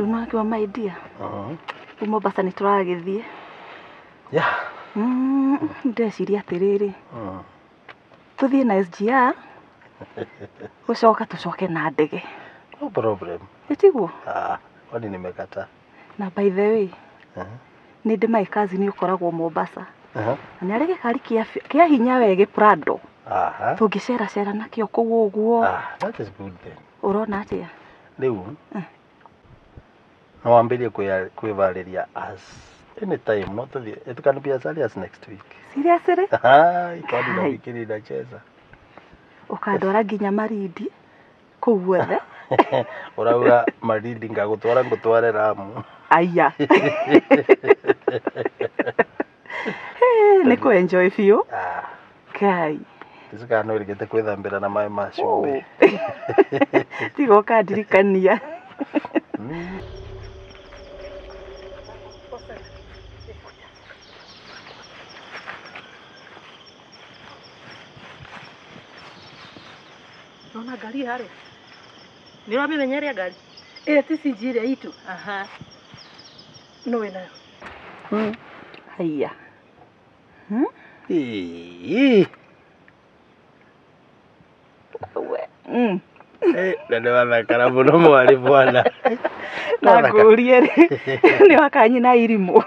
Rĩu nĩwakiuga my dear. Rĩu Mombasa nĩ tũragĩthiĩ. Yeah. Ndĩreciria atĩrĩrĩ. Tũthiĩ na SGR gũcoka tũcoke na ndege. No problem. Ĩtiguo? Ah, kwani nimekataa? Na by the way, nĩ ndĩ my cousin ũkoragwo Mombasa. Uh-huh. Na nĩ arĩ gĩkari kĩa hinya we gĩ Prado. Aha. Tũngĩceracera nakĩo kũu ũguo. Ah, that is good then. Ũrona atĩa? Rĩu no wambĩrĩrie kwĩvarĩria as anytime, no tũthiĩ. It can be as early as next week. Seriously? Ai, kwani nafikiri inacheza. Ũkandwara nginya Malindi kũu guothe. Ũrauga Malindi ngagũtwara ngũtware Lamu. Aya. Nĩ kũ enjoy biũ. Ah. Kai. Ndici kana nĩ ũrĩgĩte kwĩthambĩra na maĩ ma cumbĩ. Tiga ũkandirikania. Nona ngari harĩa. Nĩ ũramĩmenya ĩrĩa ngari? Ĩrĩa ti CG ĩrĩa itũ. Aha. No wĩnayo. Haiya. Ĩĩ. Na nĩ wathakara mũno mwarĩ bwana. Na ngũrie rĩ, nĩ wakanyina irimũ.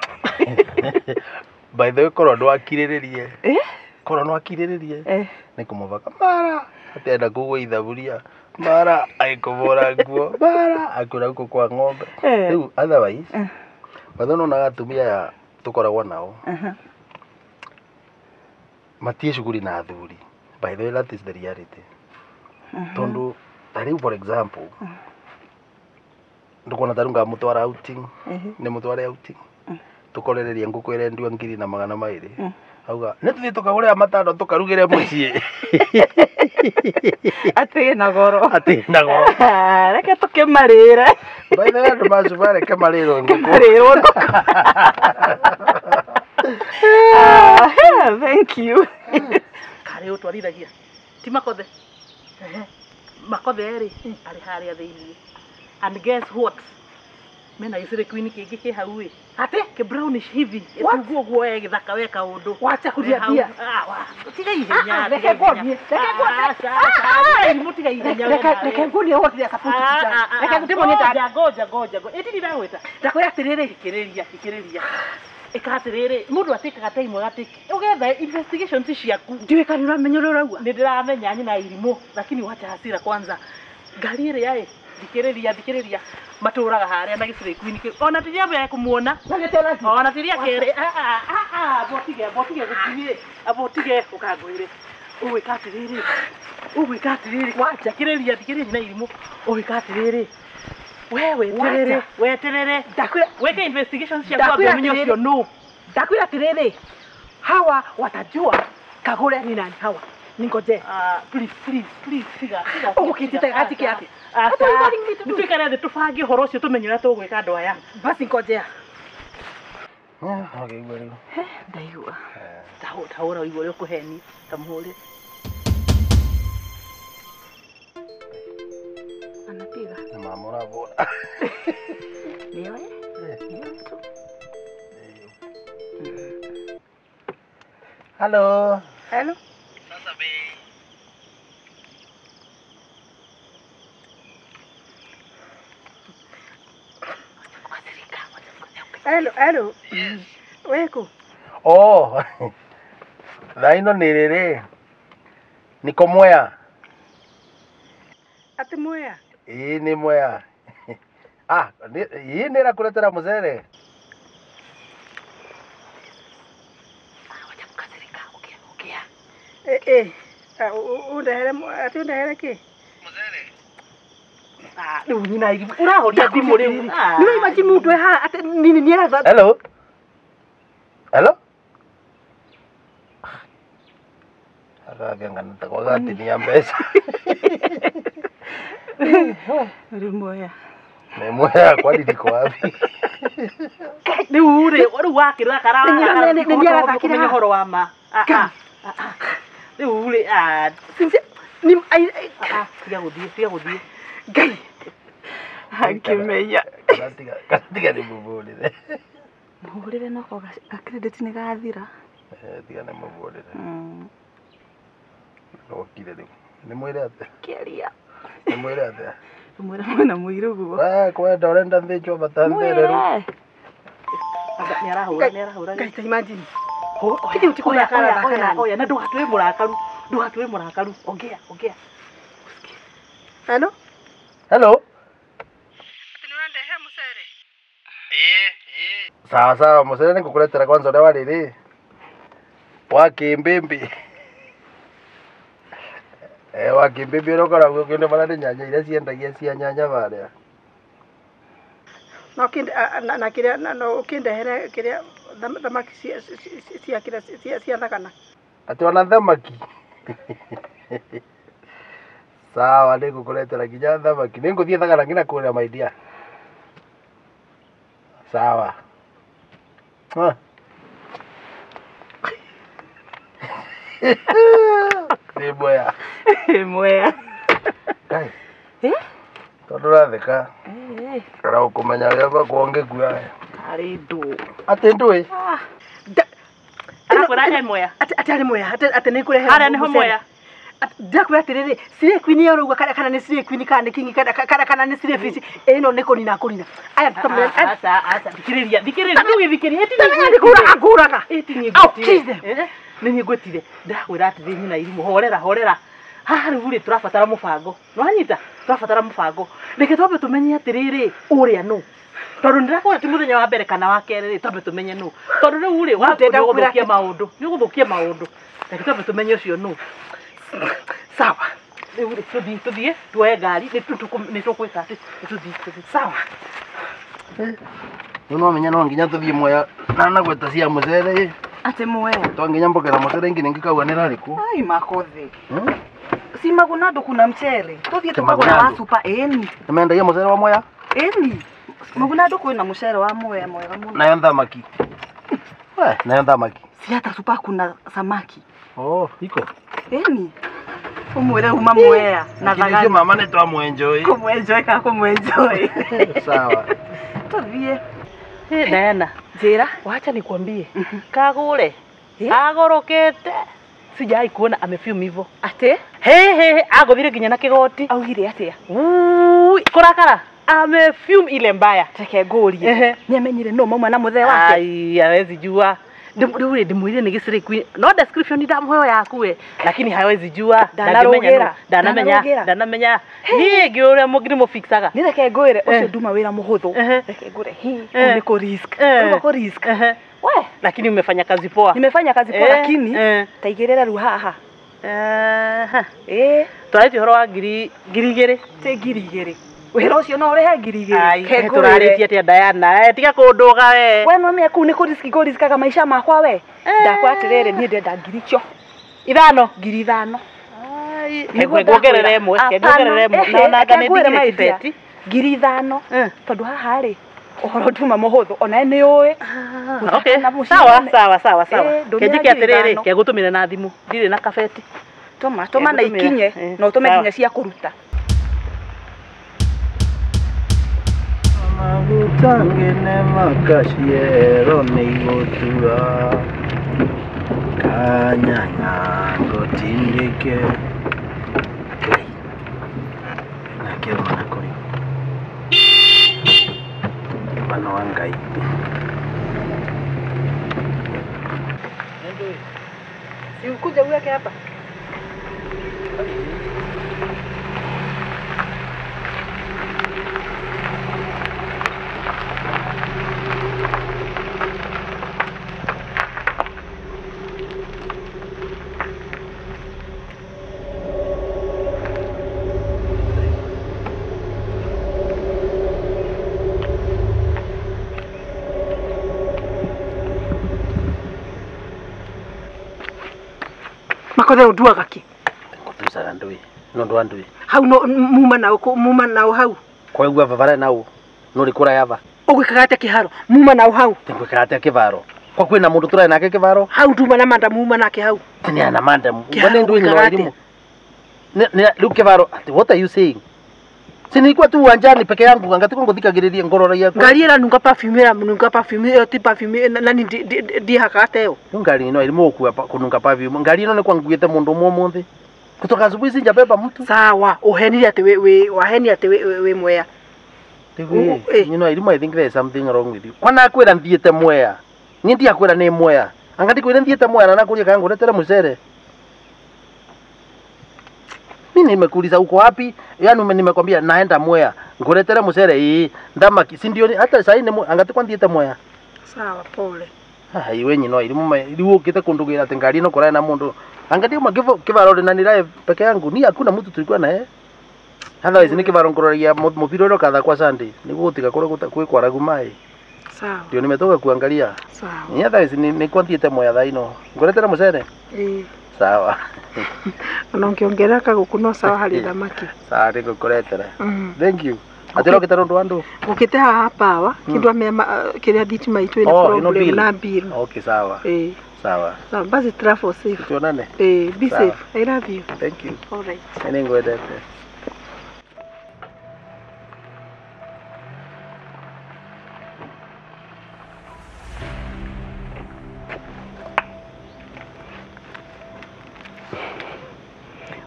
By the way, korwo ndwakirĩrĩrie. Eh? Korwo ndwakirĩrĩrie. Eh. Nĩ kũmũbaka mara atenda kũgũa ithaburia mara agĩkũbũra nguo mara akwĩra gũkũ kwa ng'ombe. Eh. Rĩu otherwise by the way nĩwonaga atumia aya tũkoragwo nao matirĩ cuguri na athuri. By the way, that is the reality. Tondũ ta rĩu for example ndũkuona ta rĩu ngamũtwara outing, nĩ mũtware outing tũkorererie ngũkũ ĩrendio 1200. Auga nĩ tũthiĩ tũkagũre matano tũkarugĩre mũciĩ. Atĩ na goro. Atĩ na goro. Reke tũkĩmarĩre. By the way, andũ macuba reke marĩrwo ngũkũ. Marĩrwo ngũkũ. Thank you. Karĩ ũtwarithagia. Ti Makothe. Makothe rĩ, arĩ harĩa thĩiniĩ. And guess what? Mena gĩcĩrĩ queen kĩngĩ kĩ hau ĩ. Atĩ? Kĩ brownish hivi. What? Ĩtungu ũguo we gĩthaka we kaũndũ. Wacha kũriambia. Tiga ihenya. Reke nguonie. Reke nguonie. Irimũ tiga ihenya we nawe. Reke nguonie what they are supposed to be done. Reke ndĩmuonie Ngoja, ngoja, ngoja. Ĩti ndĩragwĩta. Ndakwĩra atĩrĩrĩ. Thikĩrĩria, thikĩrĩria. Ĩka atĩrĩrĩ, mũndũ atĩkaga time agatĩke. Ũgetha investigations ciaku. Ndiũĩ kana nĩũramenya ũrĩa ũrauga. Nĩ ndĩramenya nyina irimũ, lakini wacha hasira kwanza. Ngari ĩrĩa ĩ, thikĩrĩria, thikĩrĩria. Matũraga harĩa na gĩcirĩ queen kĩu. Ona ti rĩa mbere kũmuona. Ona ti rĩa kerĩ. Amba ũtige gũthiĩ. Amba ũtige ũkangwĩre. Ũgwĩka atĩrĩrĩ. Ũgwĩka atĩrĩrĩ. Wacha. Thikĩrĩria, thikĩrĩria nyina irimũ. Ũgwĩka atĩrĩrĩ. We weterere, weterere. Ndakwĩra Weke investigations ciaku ambe ũmenye ũcio nũ. Ndakwĩra atĩrĩrĩ. Hawa watajua Kagure ni nani hawa. Ningoje. Please, please, please, tiga, tiga. Ũgũkĩtĩte gatike atĩa? Aca. Nĩ tũikare thĩ tũbange ũhoro ũcio tũmenye ũrĩa tũgwĩka andũ aya. Basi ngojea. Ũkĩigua rĩu? Ndaigua. Tahũra ũigue ũrĩa ũkũhenia. Tamũhũrĩre. Anapiga. Nĩ mama ũrabũra. Nĩoĩ? Nĩoĩ tu. Hello. Hello. Sasa be. Hello, hello. Yes. Weko. Oh. Thaa ino nĩ rĩrĩ. Niko Mwea. Atĩ Mwea? Ĩĩ nĩ Mwea. Ah, ĩĩ nĩ ĩrakũretera mũcere. Wacha kukasirika, ukia, ukia. Eh, undehere atĩ undehere kĩ? Mũcere. Ah, rĩu nyina irimũ. Ũrahoria thimũ rĩu. Nĩ ũraimagine mũndũ e haha atĩ nini nĩaratha. Hello. Hello. Agagengana ta gwagatinia mbeca. Rĩ Mwea. Nĩ Mwea kwani ndiko wapi? Rĩu rĩ, rĩu wakĩrora Nĩ nĩarathakĩra kũmenya ũhoro wa ma. Rĩu rĩ, Ni tiga gũthiĩ, tiga gũthiĩ. Ngai. Angĩmenya. Kana tiga ndĩmũhũrĩre. Mũhũrĩre nako ga credit nĩ gathira. Tiga nĩmũhũrĩre. Okire rĩu. Nĩmwĩre atĩa? Kĩaria. Nĩmwĩre atĩa? Mwĩre mwĩna mũiru guo. We kwenda ũrenda thĩnjwo batanthĩre rĩu. Nĩarahũra nĩarahũra. Ngai ta imagine. Oya oya oya na ndũgatue mũrakaru. Ndũgatue mũrakaru. Ongea ongea. Hello? Hello? Ati nĩũrandehera mũcere? Ĩĩ. Sawa sawa, mũcere nĩngũkũretera kwanza ũrĩa wa rĩrĩ. Wa kĩmbĩmbĩ. Wa kĩmbĩmbĩ ũrĩa ũkoragwo ũkĩonwo nĩ nyanya iria ciendagia cia nyanya barĩa. Na na kĩrĩa na ũkĩndehere kĩrĩa thamaki cia kĩrĩa cia thagana. Atĩ ona thamaki. Sawa, nĩngũkũretera nginya thamaki. Nĩngũthiĩ thagana nginya kũrĩa my dear. Sawa. Nĩ mwea. Nĩ mwea. Ngai. Tondũ ũratheka. Kana ũkũmenya ũrĩa kwongĩkua. Arĩ ndũ. Atĩ ndũĩ? Arakwĩra he mwea. Atĩ arĩ mwea, atĩ nĩngũrehe. Harĩa nĩho mwea. Ndakwĩra atĩrĩrĩ, Slay Queen ĩyo ũrauga kana nĩ Slay Queen kana nĩ King kana nĩ Slay Fish, ĩno nĩ kũnina kũnina. Aya aca aca thikĩrĩria thikĩrĩria ndũgĩthikĩrĩrie ĩti ngũraga. I'll kill them. Nĩ niĩ ngwĩtire. Ndĩrakwĩra atĩrĩ nyina irimũ horera horera. Haha rĩu rĩ tũrabatara mũbango. Nĩwanyita? Tũrabatara mũbango. Reke twambe tũmenye atĩrĩrĩ ũrĩa nũ. Tondũ ndĩrakwĩra ti mũthenya wa mbere kana wa kerĩ rĩ twambe tũmenye nũ. Tondũ rĩu rĩ nĩũgũthũkia maũndũ. Nĩũgũthũkia maũndũ. Reke twambe tũmenye ũcio nũ. Sawa. Rĩu rĩ tũthiĩ tũthiĩ tuoe ngari nĩtũkwĩka atĩ tũthiĩ tũthiĩ. Sawa. Rĩu no menya no nginya tũthiĩ Mwea na gweta cia mũcere. Atĩ Mwea. To nginya mbokera mũcere nginya ngĩkauga nĩ rarĩkũ. Ai makothi. Si Magunado kuna mchele. Tũthiĩ tũkagũra wa super ĩni. Nĩmendagia mũcere wa Mwea? Ĩni. Magunado kwĩna mũcere wa Mwea mwega mũno. Nayo thamaki. We, nayo thamaki. Si hata super kuna samaki. Oh, iko. Ĩni. Ũmwĩre uma Mwea na thagana. Mama nĩ twamwenjoy. Kũmwenjoy kana kũmwenjoy. Sawa. Tũthiĩ. Diana, njĩra. Wacha nikwambie. Kagũre. Agorokete. Sijai kuona amefume hivyo. Atĩ? He he agũthire nginya na kĩgoti. Augire atĩa? Kũrakara. Amefume ile mbaya. Reke ngũrie. Nĩamenyire no mauma na mũthee wake. Ai, hawezi jua. Rĩu rĩ ndĩmwĩrire nĩ gĩcirĩ queen. No description ndamũheo yaku we, lakini hawezi jua. Ndanarũgĩra. Ndanamenya. Ndanamenya. Niĩ ngĩũrĩa mũngĩ mũfixaga. Nĩ reke ngwĩre ũcio nduma wĩra mũhũthũ. Reke ngwĩre hi nĩ kũ risk. Nĩ kũ risk. We, lakini umefanya kazi poa. Nimefanya kazi poa lakini taigĩrĩra rĩu haha. Twarĩtie ũhoro wa ngiri igĩrĩ. Ti ngiri igĩrĩ. Wĩra ũcio no ũrĩhe ngiri igĩrĩ. Tũrarĩtie atĩa Diana? Tiga kũndũga we. We no menya kũu nĩ kũriski ngũriskaga maica makwa we. Ndakwa atĩrĩrĩ niĩ ndenda ngiri cio. Ithano. Ngiri ithano. Nguongerere ĩmwe, nguongerere ĩmwe. Na ona anga nĩ ndigire kĩbeti. Ngiri ithano. Tondũ haha rĩ ũhoro nduma mũhũthũ ona nĩ ũĩ. Okay. Sawa sawa sawa sawa. Kenjike atĩrĩrĩ, kegũtũmĩra na thimũ. Ndirĩ na kabeti. Tũma tũma na ikinye na ũtũme nginya cia kũruta. Maguta ngene makaciero nĩigũtua kanyanya ngũtindĩke. Ngai nake mwana kũrĩ mwana wa Ngai. Si ukuje uweke hapa. Makothe unduaga ki? Ngutucaga ndui. No ndwa ndui. Hau no muma nao muma nao hau. Kwaigua baba nao no rikura yava. Ugwikaga atia kiharo? Muma nao hau. Ngwikaga atia kivaro? Kwa kwina mundu turai nake kivaro? Hau nduma na manda muma nake hau. Ni ana manda. Mbona ndui ni walimu? Ni riu kivaro. What are you saying? Si nilikuwa tu uwanjani peke yangu ngatiko nguthikagiriria ngorora yakwa. Ngari ĩranunga perfume ĩranunga perfume ĩyo ti perfume nani ndihakate ĩyo. Ngari ino irimu gukua kununga perfume. Ngari ino ni kwanguite mundu umwe umuthi. Kutoka asubuhi sijabeba mtu. Sawa, uhenire ati we waheni ati we Mwea. You know, I think there is something wrong with you. Kwana akwira nthiete Mwea. Ni ndiakwira ni Mwea. Anga ndikwira nthiete Mwea na nakuria kana nguretere mucere. Mimi nimekuuliza uko wapi? Yaani nimekwambia naenda Mwea. Nguretere mucere ii ndamaki. Si ndio hata sasa ni anga tikwa nthiete Mwea. Sawa, pole. Ah, iwe nyino irimu riu ukite kundugira ati ngari no korae na mundu. Anga ndio magivo kivaro na nirae peke yangu. Ni hakuna mtu tulikuwa naye. Otherwise ni kivaro ngororia mupira ro kadha kwa Sunday. Niguo tiga kore kwi kwaragu mai. Sawa. Ndio nimetoka kuangalia. Sawa. Ni otherwise ni kwa nthiete Mwea thaa ino. Nguretere mucere? Eh. Sawa. Ona ukiongerera kaguku no sawa hari thamaki. Sawa nigukuretera. Thank you. Atira ukite rundu andu. Gukite haha power kindu amema kiria thitima itu ina problem na bill. Okay, sawa. Eh. Sawa. Sawa, basi travel safe. Tuonane. Eh, be safe. I love you. Thank you. All right. Nĩ ngwendete.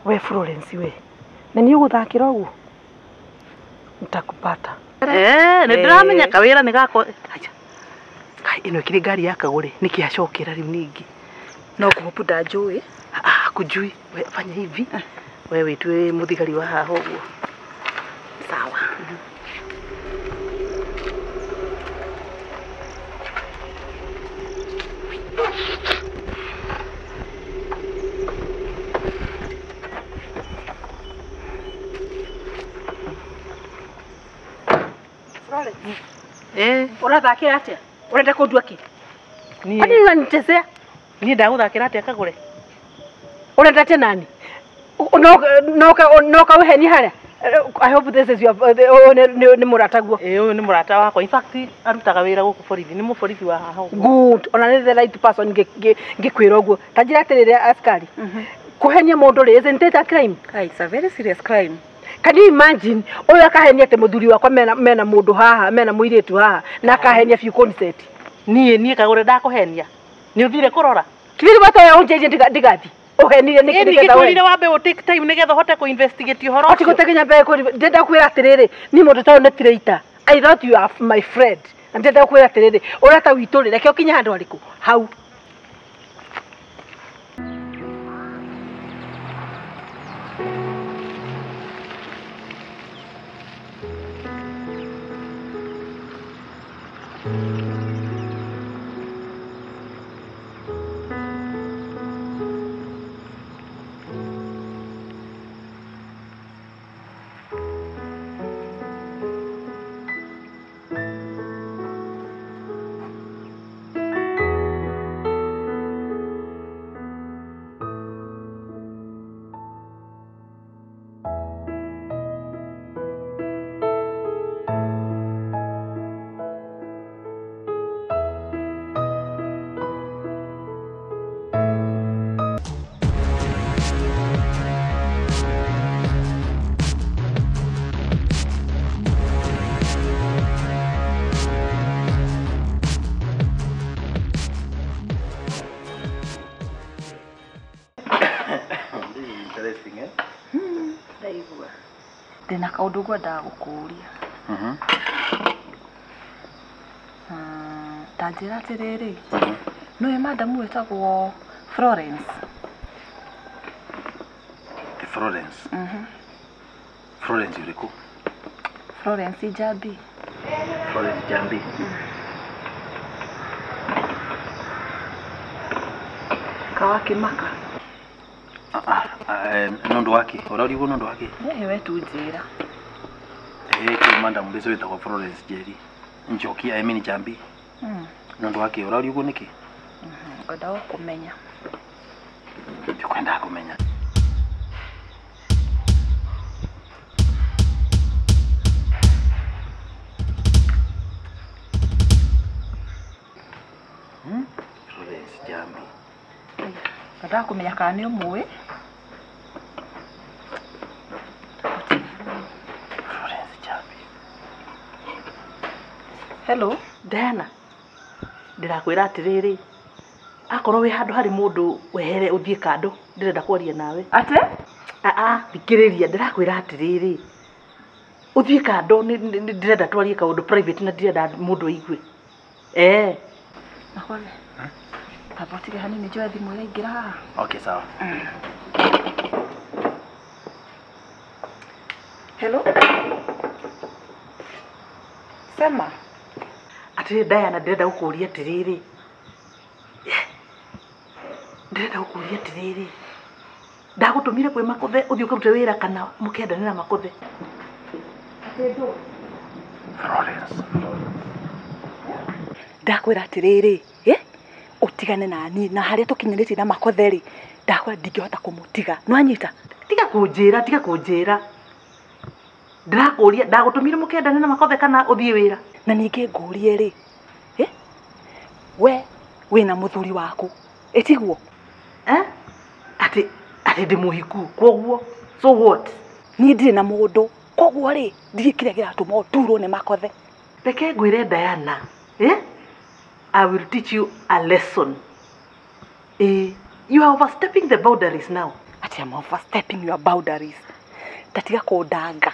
We Florence we. Na ni uguthakira uguo? Nitakupata. Eh, nĩ kawira nĩ gakwa. Kai ino ikiri ngari ya kagure niki acokera riu ningi. No kuhopu ndanjui. Ah, kujui. We fanya hivi. Wewe witue muthigari wa haha uguo. Sawa. Eh, urathakira atia? Urenda kundua ki? Kwani unanitesea? Ni ndaguthakira atia kagure? Urenda atia nani? No ka uheni haria. I hope this is your ni murataguo. Eh, uyu ni murata wakwa. In fact, arutaga wira guku borithi. Ni muborithi wa haha. Good. Ona ni the right person ngikwira uguo. Ta njira atiriri askari. Kuhenia mundu ri isn't it a crime? It's a very serious crime. Can you imagine uyu akahenia ati muthuri wakwa mena mundu haha mena muiritu haha na akahenia few concert. Nie kagure ndakuhenia. Ni uthire kurora. Kiri bata unjeje ndigathi. Uhenire niki niki twirire wambe u take time nigetha uhote ku investigate uhoro. Ati gutegenya mbere ku ndenda kwira atiriri ni mundu ta ni traitor. I thought you are my friend. Na ndenda kwira atiriri urata witu ri reke ukinye handu hariku hau. Ndina kaundu ngwendaga gukuria. Ta njĩra atĩrĩrĩ, nĩũĩ madamu wĩtagwo Florence? Florence? Florence ũrĩkũ? Florence Njambi. Florence Njambi. Kawakĩmaka. Nondu wake urarigwo nondu wake we tu njira eh ki madam mbeso witagwo Florence Njeri Njoki I mean Njambi. Nondu wake urarigwo niki? Ngwendaga kumenya. Ndikwenda kumenya. Florence Njambi. Ngwendaga kumenya kana ni umũĩ. Hello Diana, ndĩrakwĩra atĩrĩrĩ, akorwo wĩ handũ harĩ mũndũ wehere ũthiĩ kando, ndĩrenda kwaria nawe. Ate? Aa, thikĩrĩria, ndĩrakwĩra atĩrĩrĩ, ũthiĩ kando, ndĩrenda twarie kaũndũ private na ndirenda mũndũ aigue. Eh. Makothe. Baba ũtige hanini njoe thimũ ĩraingĩra haha. Okay, sawa. Hello. Sema. Atĩrĩ Diana, ndĩrenda gũkũria atĩrĩrĩ. Ndĩrenda gũkũria atĩrĩrĩ. Ndagũtũmire kwĩ Makothe ũthiĩ ũkarute wĩra kana mũkendane na Makothe. Florence. Ndakwĩra atĩrĩrĩ, ũtigane na niĩ na harĩa tũkinyanĩtie na Makothe rĩ, ndakwĩra ndingĩhota kũmũtiga. Nĩwanyita? Tiga kũnjĩra, tiga kũnjĩra. Ndĩrakũria, ndagũtũmire mũkendane na Makothe kana ũthiĩ wĩra? Na ningĩ ngũrie rĩ, we wĩna mũthuri waku, ĩtiguo? Atĩ atĩ ndĩ mũhiku, kwoguo so what? Niĩ ndirĩ na mũndũ, kwoguo rĩ, ndirĩ kĩrĩa kĩratũma ũturwo nĩ Makothe. Reke ngwĩre Diana, I will teach you a lesson. You are overstepping the boundaries now. Ati I'm overstepping your boundaries. Tatiga kũndanga.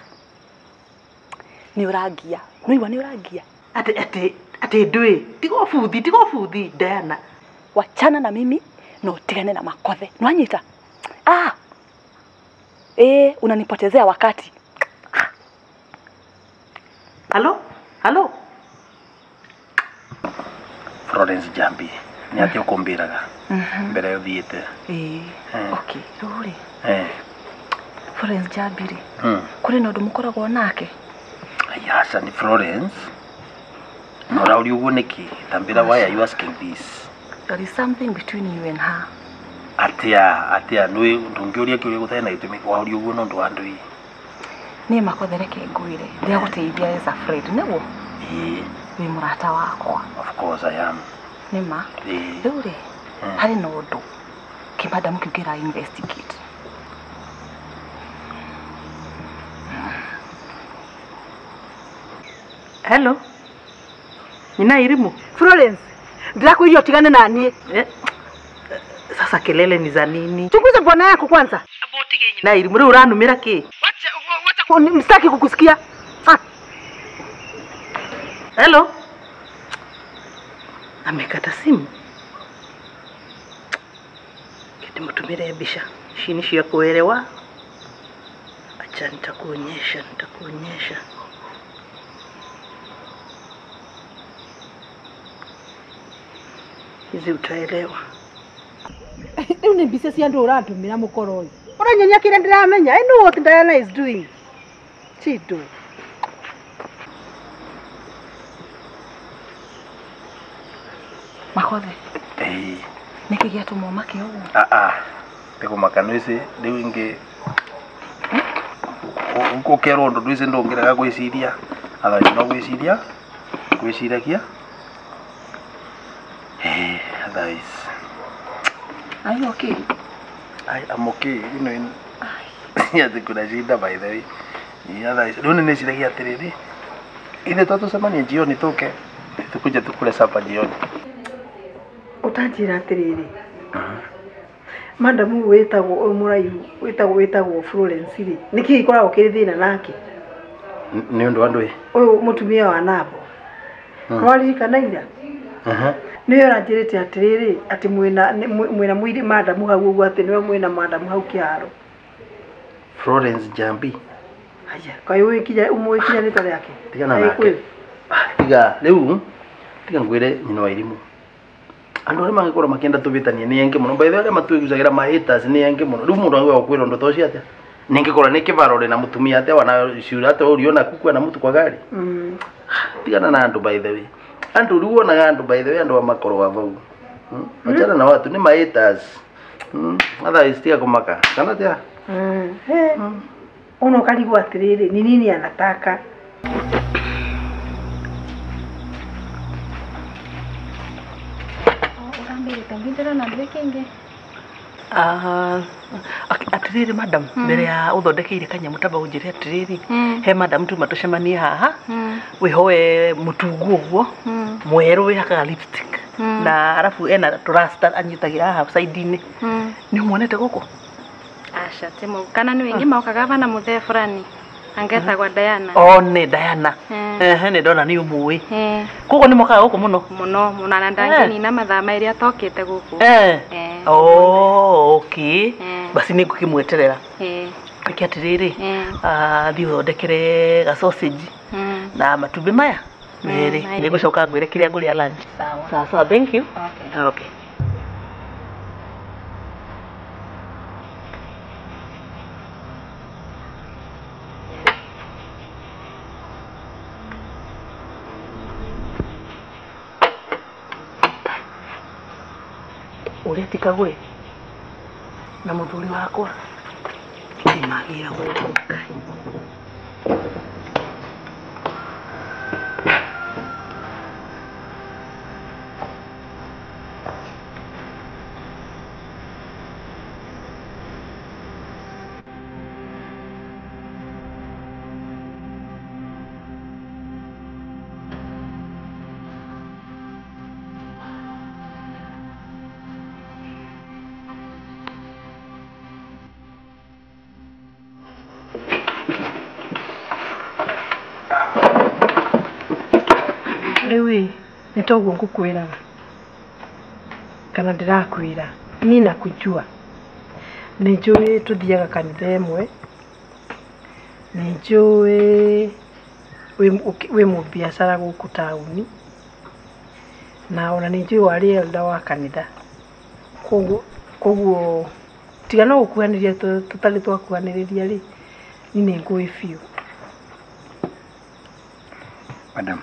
Nĩ ũrangia. Nĩwaigua nĩ ũrangia? Ati ati ati ndũĩ. Tiga ũbuthi, tiga ũbuthi Diana. Wachana na mimi na utigane na Makothe. Nĩwanyita? Ah. Unanipotezea wakati. Hello? Hello? Florence Jambi, nĩ atĩa ũkũmbĩraga mbere ũthiĩte? Okay, rĩu rĩ. Florence Jambi rĩ. Kũrĩ na ũndũ mũkoragwo nake? Aca nĩ Florence. Na ũraũria ũguo nĩkĩ? Tambĩra, why are you asking this? There is something between you and her. Atia, atia, nĩ ndũngĩũria kĩũria gũtarĩ na gĩtũmi, waũria ũguo nĩ ũndũ wa ndũi. Niĩ Makothe reke ngwĩre, ndĩragũteithia as a friend, nĩguo? Wĩ mũrata wakwa. Of course I am. Nĩ ma? Rĩu rĩ, harĩ na ũndũ kĩmadamu kĩu kĩra investigate. Hello. Nina Irimu. Florence, ndĩrakwĩria ũtigane na niĩ. Sasa kelele ni za nini? Chunguza bwana yako kwanza. Nina Irimu, rĩu ũranumĩra kĩ? Wacha, msitaki kukusikia. Hello. Amekata simu. Ndimũtũmĩre mbica. Ici nĩ cia kuelewa. Acha nitakuonyesha, nitakuonyesha. Hizi utaelewa. Rĩu nĩ mbica cia andũ ũrandũmĩra mũkoro ũyũ. Ũranyonia kĩrĩa ndĩramenya. I know what Diana is doing. Chido. Makothe. Nĩkĩ gĩatũma ũmake ũguo? Ndĩkũmaka nĩwĩci rĩu ingĩ ũkerwo ũndũ ndwĩci ndũngĩrega gwĩciria. Otherwise no gwĩciria, gwĩciragia. Otherwise. Are you okay? I am okay. You know, atĩ kuna shida by the way. Otherwise, rĩu nĩ nĩciragia atĩrĩrĩ, ithe twatũcemania jioni tũke, tũkuje tũkule sapa jioni. Ũtanjĩra atĩrĩrĩ, madamu wĩtagwo ũyũ mũraihu wĩtagwo Florence rĩ, nĩkĩ gĩkoragwo kĩrĩ thĩna nake? Nĩ ũndũ wa ndũĩ? Ũyũ mũtumia wa Nabo. Nĩwaririkana ira? Nĩwe ũranjĩrĩte atĩrĩrĩ, atĩ mwĩna mũirĩ madamu hau ũguo, atĩ nĩwe mwĩna madamu hau kĩharo. Florence Jambi. Haya, kaĩ ũmũĩ kinya rĩtwa rĩake? Tigana nake. Tiga, rĩu, tiga ngwĩre nyina wa Irimũ. Andũ arĩa mangĩkorwo makĩenda tũbĩtanie nĩ aingĩ mũno. By the way, arĩa matwĩgucagĩra ma haters nĩ aingĩ mũno. Rĩu mũndũ angĩũka gũkwĩra ũndũ ta ũcio atĩa? Ningĩkorwo nĩ kĩbaro ũrĩ na mũtumia atĩa wana ciũra atĩa ũriona kukua na mũtu kwa gari? Tigana na andũ by the way. Andũ rĩu wonaga andũ by the way, andũ a makorwo vau. Achana na watu nĩ ma haters. Otherwise tiga kũmaka. Kana atĩa? Ona ũkarigwo atĩrĩrĩ, ni nini anataka? Atiriri madam mbere ya uthondekeire kanyamu tamba unjire atiriri he madam tuma tucemanie haha wihoe mutungu uguo mweru wihakaga lipstick na arafu ena turasta anyitagira haha side-ini ni muonete guku aca timo kana ni wingi maukaga bana muthe fulani angetagwa Diana. Oh ne Diana. Ni ndona ni umui. Koguo ni mokaga guku muno muno muno na ndangini na mathaa mairi atokite guku. Oh okay. Basi ni ngukimweterera. Reke atiriri thiĩ ũthondekere ga sausage na matumbĩ maya merĩ nĩngũcoka ngwĩre kĩrĩa ngũrĩa lunch. Sawa sawa, thank you. Okay. Ũrĩa tikagwe na mũthuri wakwa nĩmagĩra gũkũ. Rĩu nĩ toguo ngũkwĩraga kana ndĩrakwĩra niĩ nakujua nĩ njũĩ tũthiaga kanitha ĩmwe nĩ njũĩ wĩ mũbiacara gũkũ taũni na ona nĩ njũĩ warĩ elder wa kanitha koguo tiga no gũkuhanĩria tũtarĩ twakuhanĩrĩria rĩ niĩ nĩ ngũĩ biũ. Madam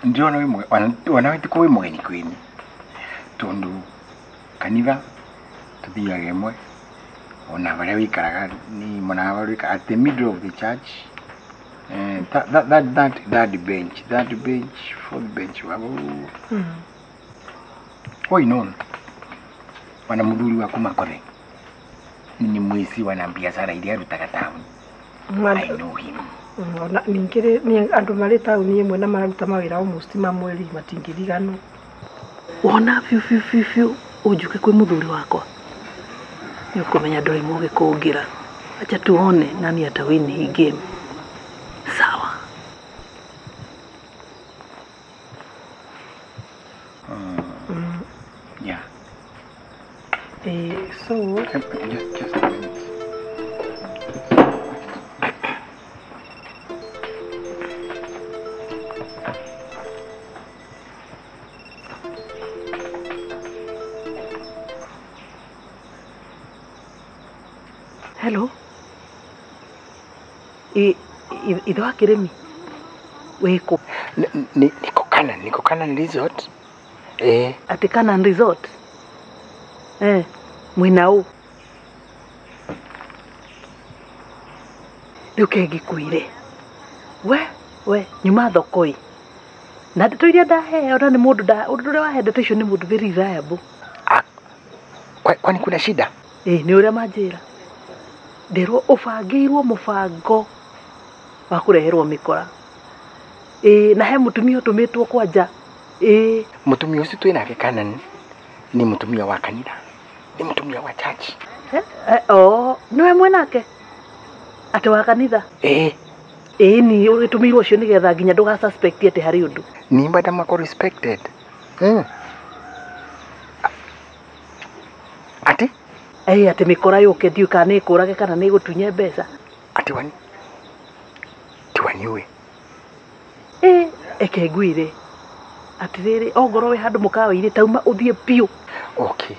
ndirona wana witiko wi mugeni kwini tondu kanitha tuthiaga imwe ona baria wikaraga ni mona baria wikaraga at the middle of the church that bench fourth bench wabo oi non wana muthuri waku makore ni mwisi wana biacara iria arutaga tauni. I know him. Ona ningĩ ni andũ marĩ taũni ĩmwe na mararuta mawĩra almost mamwe rĩ matingĩriganwo. Wona biũ biũ biũ biũ ũnjuke kwĩ mũthuri wakwa nĩ ũkũmenya ndũrĩ mũgĩ kũngĩra. Acha tuone nani atawini hii game. Sawa. Yeah. So just a minute. Hello. Ithe wa Kĩrĩmi wĩkũ? Niko Canaan, niko Canaan Resort. Atĩ Canaan Resort? Mwĩna ũ? Rĩu kengĩkwĩre we nyuma thoko ĩ na ndeto iria ndaheo na nĩ mũndũ ũndũ ũrĩa wahe ndeto icio nĩ mũndũ very reliable. Kwani kuna shida? Nĩ ũrĩa manjĩra nderwo ũbangĩirwo mũbango wa kũreherwo mĩkora na he mũtumia ũtũmĩtwo kwanja. Mũtumia ũcio twĩ nake Canaan ni mũtumia wa kanitha, ni mũtumia wa church. Nĩwe mwenake atĩ wa kanitha? Ni ũgĩtũmĩirwo ũcio nĩgetha nginya ndũga suspect atĩ harĩ ũndũ. Ni madam ako respected. Ati? Atĩ mĩkora yũke ndiũĩ kana nĩ ĩkũrage kana nĩ ĩgũtunye mbeca. Ati wani? Tiwaniũĩ. Eke ngwĩre atĩrĩrĩ ongorwo wĩ handũ mũkawa-inĩ tauma ũthiĩ biũ. Okay.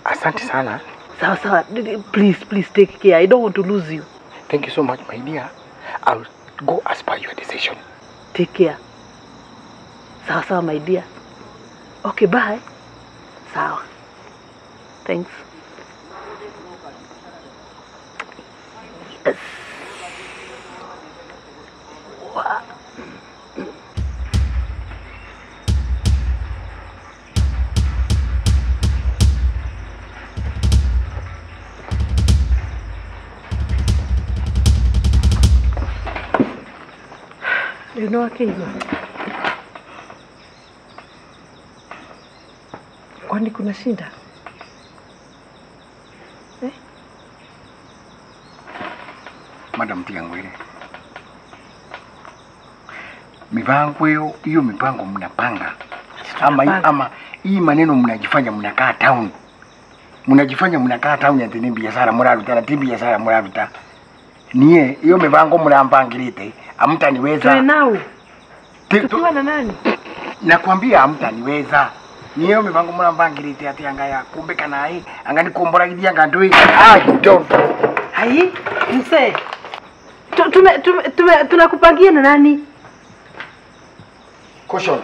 Asante sana. Sawa sawa. Please, please take care. I don't want to lose you. Thank you so much, my dear. I'll go as per your decision. Take care. Sawa sawa, my dear. Okay, bye. Sawa. Thanks. Yes. Wow. No akĩigua. Kwani kuna shida? Eh? Madam tiga ngwire. Mipango hiyo, hiyo mipango mnapanga. Ama hii maneno mnajifanya mnakaa town. Mnajifanya mnakaa town ati ni biashara muraruta na ti biashara muraruta. Nie hiyo mipango mnampangirite, hamtaniweza. Nao. Tukiwa na nani? Nakwambia hamtaniweza. Ni hiyo mipango mnampangirite ati angaya kumbe kana hii, angani kumbora gidi anga ndui. Ah, don't. Hai, mse. Tunakupangia na nani? Caution.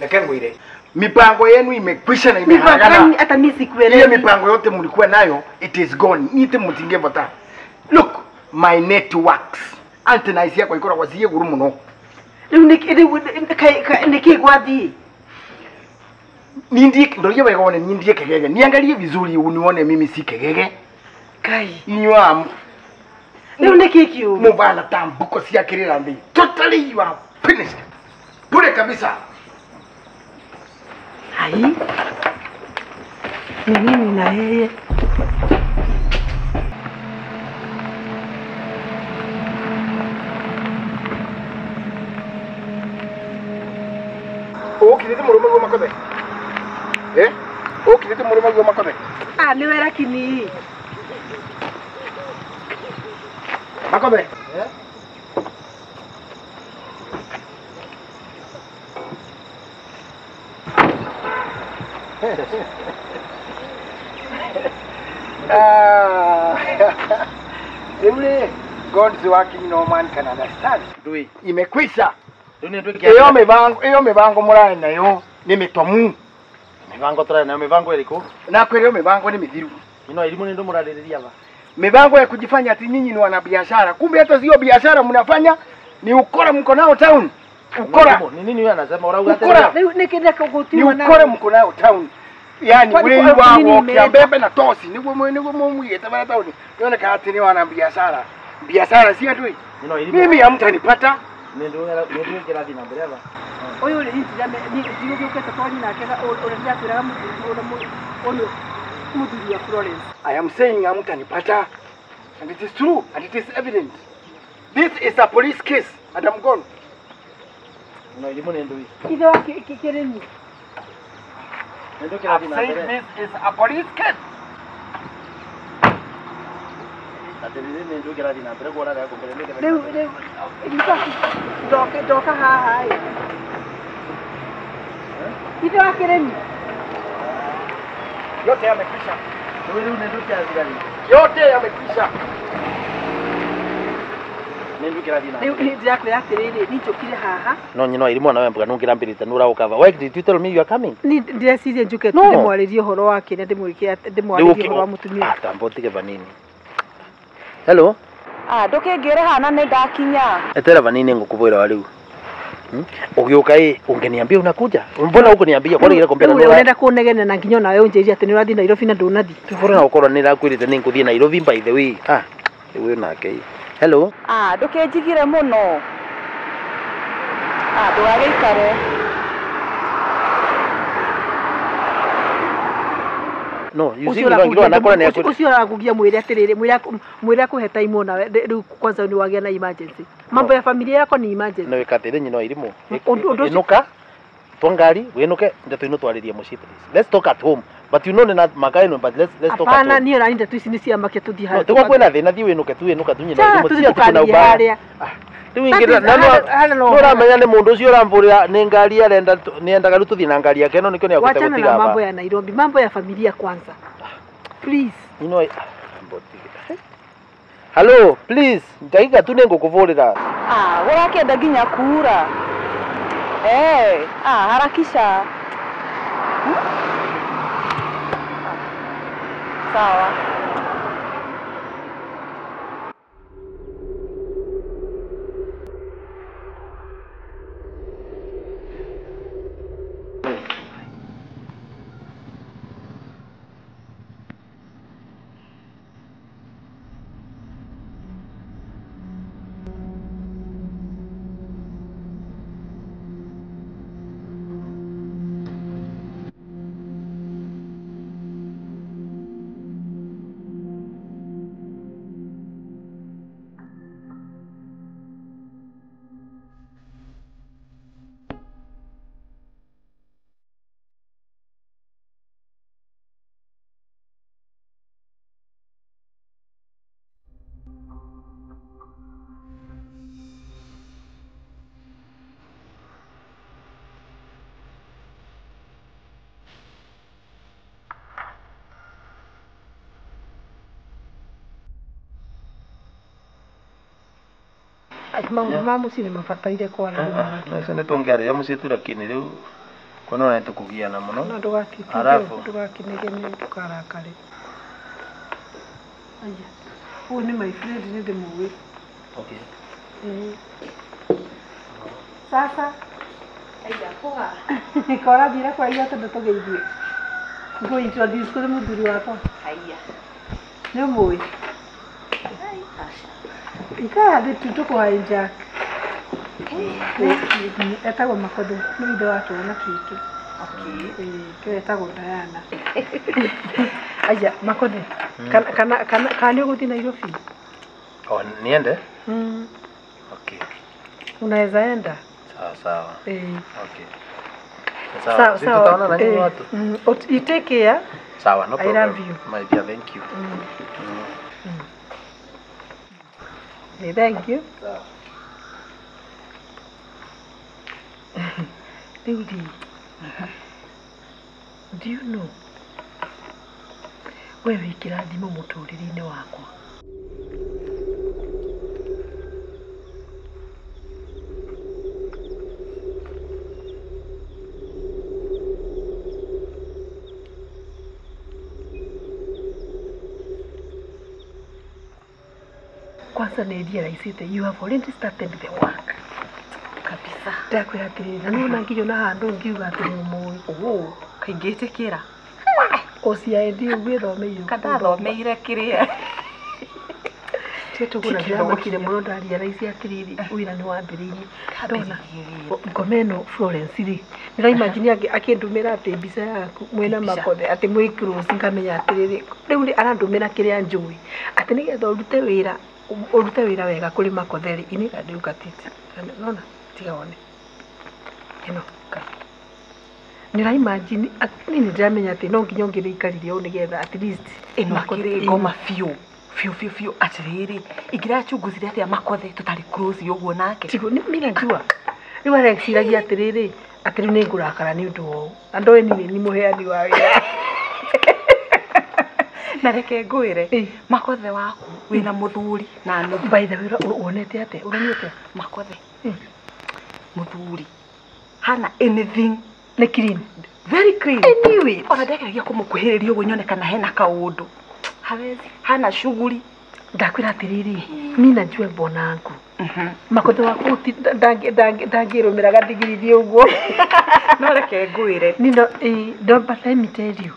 Nakangwire. Mipango yenu imekwisha na imeharagana. Hata mimi sikuelewi. Ile mipango yote mlikuwa nayo, it is gone. Nite mtingevota. Look, my networks. Antenna yako ikora waziye guru muno. Niki gwathi. Nindie ndorie wega one nindie kegege. Niangalie vizuri unione mimi si kegege. Kai. Inywa. Leo niki kiu. Mubana tambuko cia kirira ndi. Totally you are finished. Bure kabisa. Hai. Ni mimi na yeye. Ukirete murume gwo makothe. Eh? Ukirete murume gwo makothe. Ah, ni wera kini. Makothe. Eh? Ah. God's working, no man can understand. Ndui. Imekwisha. Iyo mibango murari nayo ni mitomu. Mibango turari nayo mibango iriku? Na kweli mibango ni mithiru. Ino elimu ni ndo muraririria ba. Mibango ya kujifanya ati nyinyi ni wanabiashara. Kumbe hata sio biashara mnafanya, ni ukora mko nao town. Ukora. Ni nini huyo anasema urauga tena? Ni ukora mko nao town. Yaani wewe wao kiambembe na tosi ni wewe ni wewe mwiyete bana town. Yone kati ni wanabiashara. Biashara si adui. Mimi hamtanipata. Ndio kirathi na mbere ba. Oyo uri ndio twani nake uri kwiraga muthuri muthuri wa Florence. I am saying hamtanipata. And it is true and it is evident. This is a police case and I'm gone. No elimu ni ndui. Ithe wa kirimi. Ndio kirathi na mbere. This is a police case. Atiriri ndio kirathi na mbere kuona ya kumbere ndio. Rĩu ndoka haha ĩ. Ithe wa kirimi. Yote yamekwisha. Rĩu ndio kirathi gani? Yote yamekwisha. Ndio kirathi na. Rĩu ndirakwĩra atĩrĩrĩ, ni njũkire haha. No nyino irimu na wewe mbuga nungirambirite nura ukava. Why did you tell me you are coming? Ni ndĩreciria njuke ndĩmwarĩrie ũhoro wa kĩrĩa ndĩmwĩke ndĩmwarĩrie ũhoro wa mũtumia. Ah, tambo tige vanini. Hello. Ah, ndukingire hana ni ndakinya. Etera vanini ngukuvwira wa riu. Ugiuka ĩ ungeniambia unakuja. Mbona ukuniambia kwa nini kombera nura? Urenda kunegena na nginya nawe unjĩrie atĩ nĩ ũrathiĩ Nairobi na ndũnathi. Tubora na ukorwo nĩ ndakwĩrĩte nĩ ngũthiĩ Nairobi by the way. Ah, wewe nake. Hello. Ah, ndũkĩnjigire mũno. Ah, ndũgagĩikare. No, you see ngiro anakora ni ucio arakugia mwire atiriri mwire akuhe time nawe riu kwanza ni wagia na emergency. Mambo ya familia yako ni emergency. No ikatire nyino irimu. Inuka twangari winuke ndeto ino twaririe mucii please. Let's talk at home. But you know na makaino but let's talk at home. Hapana niyo na ndeto ici ni cia makia tuthi haha. No kwina thina thi winuke tu inuka tu nyino irimu ti ati kuna ubaya. Riu ingira na no uramenya ni mundu ucio uramvurira ni ngari arenda ni endaga riu tuthie na ngari yake no nikio ni agute Wachana gutiga na ba. mambo ya Nairobi, mambo ya familia kwanza. Please. You know Hello, please. Ndaiga tu ningukuvurira. Ah, urakenda nginya kuura. Eh, ah, harakisha. Sawa. Maũndũ ma mũciĩ nĩ mabataire kwaranĩria. No icio nĩ tũngĩarĩria mũciĩ tu lakini rĩu kuona nĩ tũkũgiana mũno. No ndũgatitinde, Alafu. ndũgakinegene, ndũkarakare. Aya. Ũyũ nĩ my friend nĩ ndĩmũĩ. Okay. Sasa Aya, poa. korathiire kwaria tondũ tũgeithie. Ngũ introduce kũrĩ mũthuri wakwa. Haya. Nĩ ũmũĩ? Aca. Ikara thĩ tu tũkũhae Jack. Etagwo Makothe, nĩ ithe wa twana twitũ. Okay. Ĩĩ, etagwo Diana. Aya, Makothe, kana kana kana kana nĩ ũgũthiĩ Nairobi? Oh, niende? Okay. Unaweza enda? Sawa sawa. Eh. Okay. Sawa Sawa. Si sawa. tutaona na nyinyi Eh, watu. You take care. Sawa, no I problem. love you. My dear, thank you. Eh, thank you. Sawa. Rĩu rĩ, do you know we wĩ kĩrathimo mũtũrĩre-inĩ wakwa. Kwanza nĩ realize you have already started the work. Kabisa. Ndakwĩra atĩrĩrĩ, na nĩwona nginya na handũ ngiuga atĩ nĩ ũmũĩ. Oh, kaingĩtĩkĩra. OCID ũguo ĩthomeire. Kandathomeire kĩrĩa. Tiga tũgũra ndĩramakire mũno ndarealize atĩrĩrĩ, wĩra nĩ wambĩrĩirie. Ndona ngoma ĩno Florence rĩ, nĩraimagine akĩndũmĩra atĩ mbica yaku mwĩna Makothe atĩ mwĩ close ngamenya atĩrĩrĩ, rĩu rĩ arandũmĩra kĩrĩa njũĩ atĩ nĩgetha ũrute wĩra wega kũrĩ Makothe rĩ, inĩka rĩu gatiti. Nona tiga wone ĩno ka nĩraimagine niĩ nĩndĩramenya atĩ no nginya ũngĩrĩikarire ũũ nĩgetha at least Ĩno akĩrĩ ngoma biũ. Biũ biũ biũ atĩrĩrĩ, ingĩrachunguzire atĩa Makothe tũtarĩ close ũguo nake. Tigo nĩ mimi najua. Rĩu areciragia atĩrĩrĩ, atĩ rĩu nĩngũrakara nĩ ũndũ wa ũũ. Na ndoĩ niĩ nĩ mũheani wa wĩra. Na reke ngwĩre, Makothe waku wĩna mũthuri na nuthu. By the way, wonete atĩa? Ũronete? Makothe. Mũthuri. Hana anything. Nĩ clean. Very clean. Anyway. Ona ndageragia kũmũkuhĩrĩria ũguo nyone kana hena kaũndũ. Hawezi. Hana shughuli. Ndakwĩra atĩrĩrĩ, mi najua bwanangu. Makothe waku ndangĩrũmĩra gathigirithie ũguo. No reke ngwĩre. Nino, don't but let me tell you.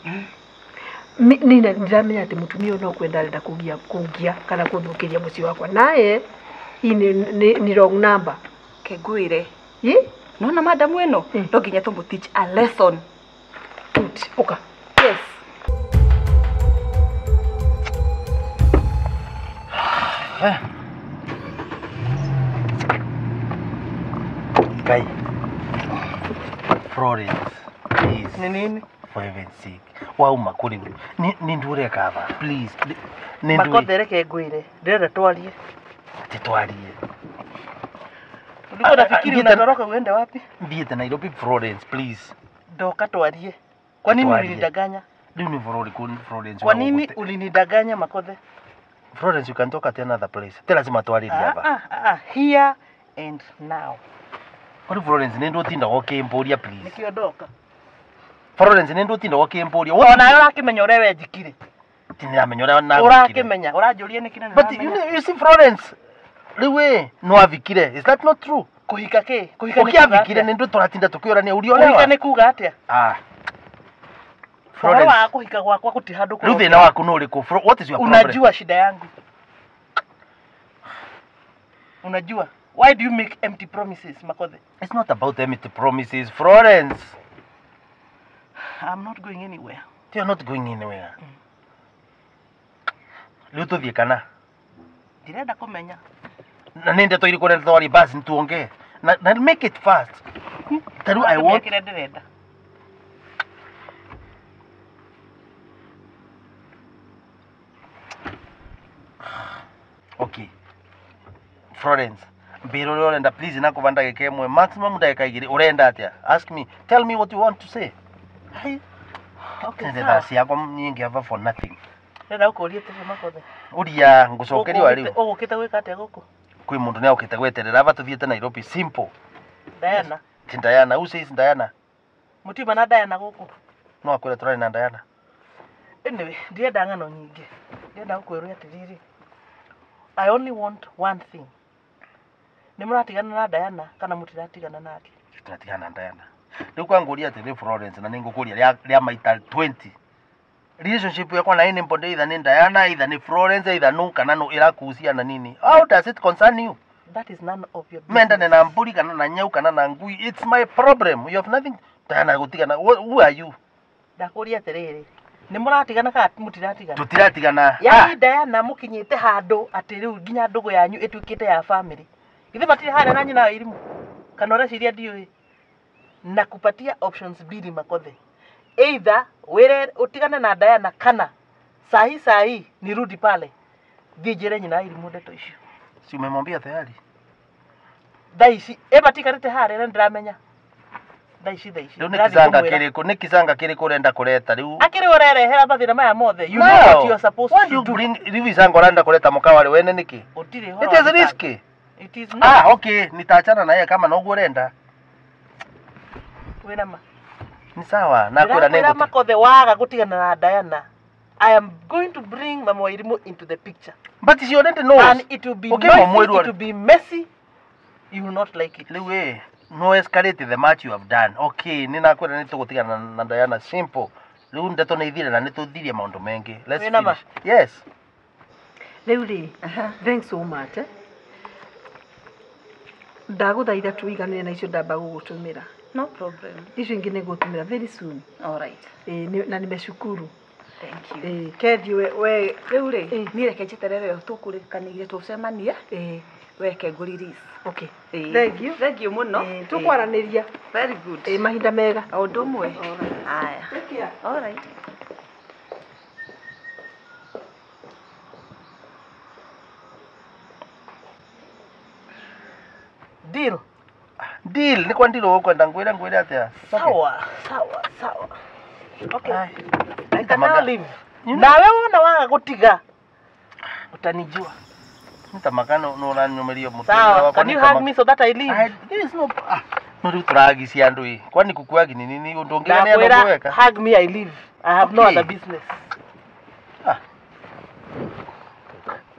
Ni ndiramenya atĩ mũtumia ũyũ no kwenda arenda kũngia kana kũthũkĩria mũciĩ wakwa. Naye hii ni wrong number. Ke ngwĩre. Ĩ? Nona madamu ĩno no nginya tũmũ teach a lesson. Good. Ũka. Yes. Kai. Florence, please. Ni nini? For heaven's sake. Wauma kũrĩ nĩ ndũreka aba. Please. Nĩ Makothe reke ngwĩre, ndĩrenda twarie. Atĩ twarie. Ulikuwa unafikiri unatoroka uende wapi? Thiĩte Nairobi Florence, please. Ndoka twarie. Kwa nini Twarie. ulinidanganya? Rĩu nĩ bũrũri kũ Florence. Kwa nini ulinidanganya Makothe? Florence, you can talk at another place. Ti lazima twarĩrie aba. Here and now. Kwani Florence nĩ ndũtindaga ũkĩmbũria please. Nĩkĩo ndoka. Florence nĩ ndũtindaga ũkĩmbũria. Ona nawe ũrakĩmenya ũrĩa wenjikire. Tinamenya ũrĩa nagwĩkire. Ũrakĩmenya, ũranjũria nĩkĩ na But you see Florence, rĩu ĩ no avikire. Is that not true? Kũhika kĩ? Kũhika nĩ kuga Ũkĩavikire atĩa? nĩ ndũ tũratinda tũkĩũrania ũriolewa. Kũhika nĩ kuga atĩa? Ah. Ũhoro Florence, wa kũhika gwakwa gũtirĩ handũ rĩu thĩna waku nĩ ũrĩkũ? What is your problem? Unajua shida yangu. Unajua. Why do you make empty promises, Makothe? It's not about empty promises, Florence. I'm not going anywhere. You're not going anywhere. Rĩu tũthiĩ kana? Ndirenda kũmenya. Na nĩ ndeto irĩkũ ũrenda twarie basi nituongee. Na make it fast. Ta rĩu I want Kĩrĩa ndĩrenda. Okay. Florence, mbĩra ũrĩa ũrenda please na kũba ndagĩka ĩmwe maximum ndagĩka igĩrĩ ũrenda atĩa? Ask me. Tell me what you want to say. Hai. Okay, Tende sawa. thaa ciakwa nyingĩ ava for nothing. Ndĩrenda gũkũria atĩrĩ Makothe. Ũria ngũcokeria wa rĩu. Ũgũkĩte gwĩka atĩa gũkũ? Kwi mundu ni aukite gweterera ava tuthiete Nairobi simple. Diana. Ti Diana, who says Diana? Mutima na Diana guku. No akwira turari na Diana. Anyway, ndirenda ng'ano nyingĩ. Ndĩrenda gũkwĩrwo atĩrĩrĩ. I only want one thing. Nĩ mũratigana na Diana kana mũtiratigana nake? Tũratigana na Diana. Rĩu kwanguria atĩrĩ Florence na nĩngũkũria rĩa maita 20. Relationship yakwa na ĩnĩ mbonde either nĩ Diana, either nĩ Florence, either no kana no ĩrakuhusiana nini. How does it concern you? That is none of your business. Mendane na mburi kana na nyau kana na ngui. It's my problem. You have nothing. Diana gũtigana. Who are you? Ndakũria atĩrĩrĩ. Nĩ mũratigana kana mũtiratigana? Tũtiratigana. Yaani Diana mũkinyĩte handũ atĩ rĩu nginya ndũgũ yanyu ĩtuĩkĩte ya family. Githĩ matirĩ harĩa na nyina wa Irimũ? Kana ũreciria ndiũĩ? Na kupatia options mbili Makothe. Either wĩre ũtigane na Diana kana sahi sahi nirudi pale. Thiĩ njĩre nyina wa Irimũ ndeto icio. Si umemwambia tayari? Thaa ici ĩ matikarĩte harĩa na nĩndĩramenya. Thaa ici Rĩu nĩ kicanga kĩrĩkũ? Nĩ kicanga kĩrĩkũ ũrenda kũreta rĩu? Akĩrĩ ũrerehera mathĩna maya mothe. You know what you are supposed to do. Rĩu icanga ũrenda kũreta mũkawarĩ wene nĩkĩ? Gũtirĩ ũhoro It wa is gĩcanga. risky. It is not. Ah, okay, nitaachana na yeye kama noguo urenda. Wĩna ma. Ni sawa, na kwira Ndĩrakwĩra nĩngũti. Makothe waga gũtigana na Diana. I am going to bring Mama Wairimu into the picture. But she already knows. And it will be Okay, noisy, Mwairũ it will be messy. You will not like it. Rĩu ĩ, no escalate the much you have done. Okay, nĩ nakwĩra nĩ tũgũtigana na Diana simple. Rĩu ndeto nĩ ithire na nĩ tũthirie maũndũ mengĩ. Let's Wĩna ma? finish. Yes. Rĩu rĩ, thanks so much. Ndagũthaitha tuiganĩre na icio ndamba gũgũtũmĩra. No problem. Icio ingĩ nĩ ngũtũmĩra very soon. All right. Na nimeshukuru. Thank you. Kethi we Rĩu rĩ, niĩ reke njeterere o tũkũrĩkanĩire tũcemanie. Weke ngũ release. Okay. Thank you. Thank you mũno. Tũkwaranĩria. Very good. Mahinda mega. O ũndũ ũmwe. Haya. Take care. All right. Deal. Deal, nĩ kwa deal ũkwenda ngwĩre ngwĩre atĩa? Sawa, sawa, sawa. Okay. I can Tamaga. now leave. Nawe wona waga gũtiga utanijua. Nitamaka no ũranyũmĩria mũtwe Sawa, wakwa can you nĩ hug me so that I leave? There is no no rĩu tũragicia andũ ĩ. Kwani kukuagi ni nini ũndũ ũngĩ nĩ andũ Ndakwĩra gweka? hug me I leave. I have no Okay. other business.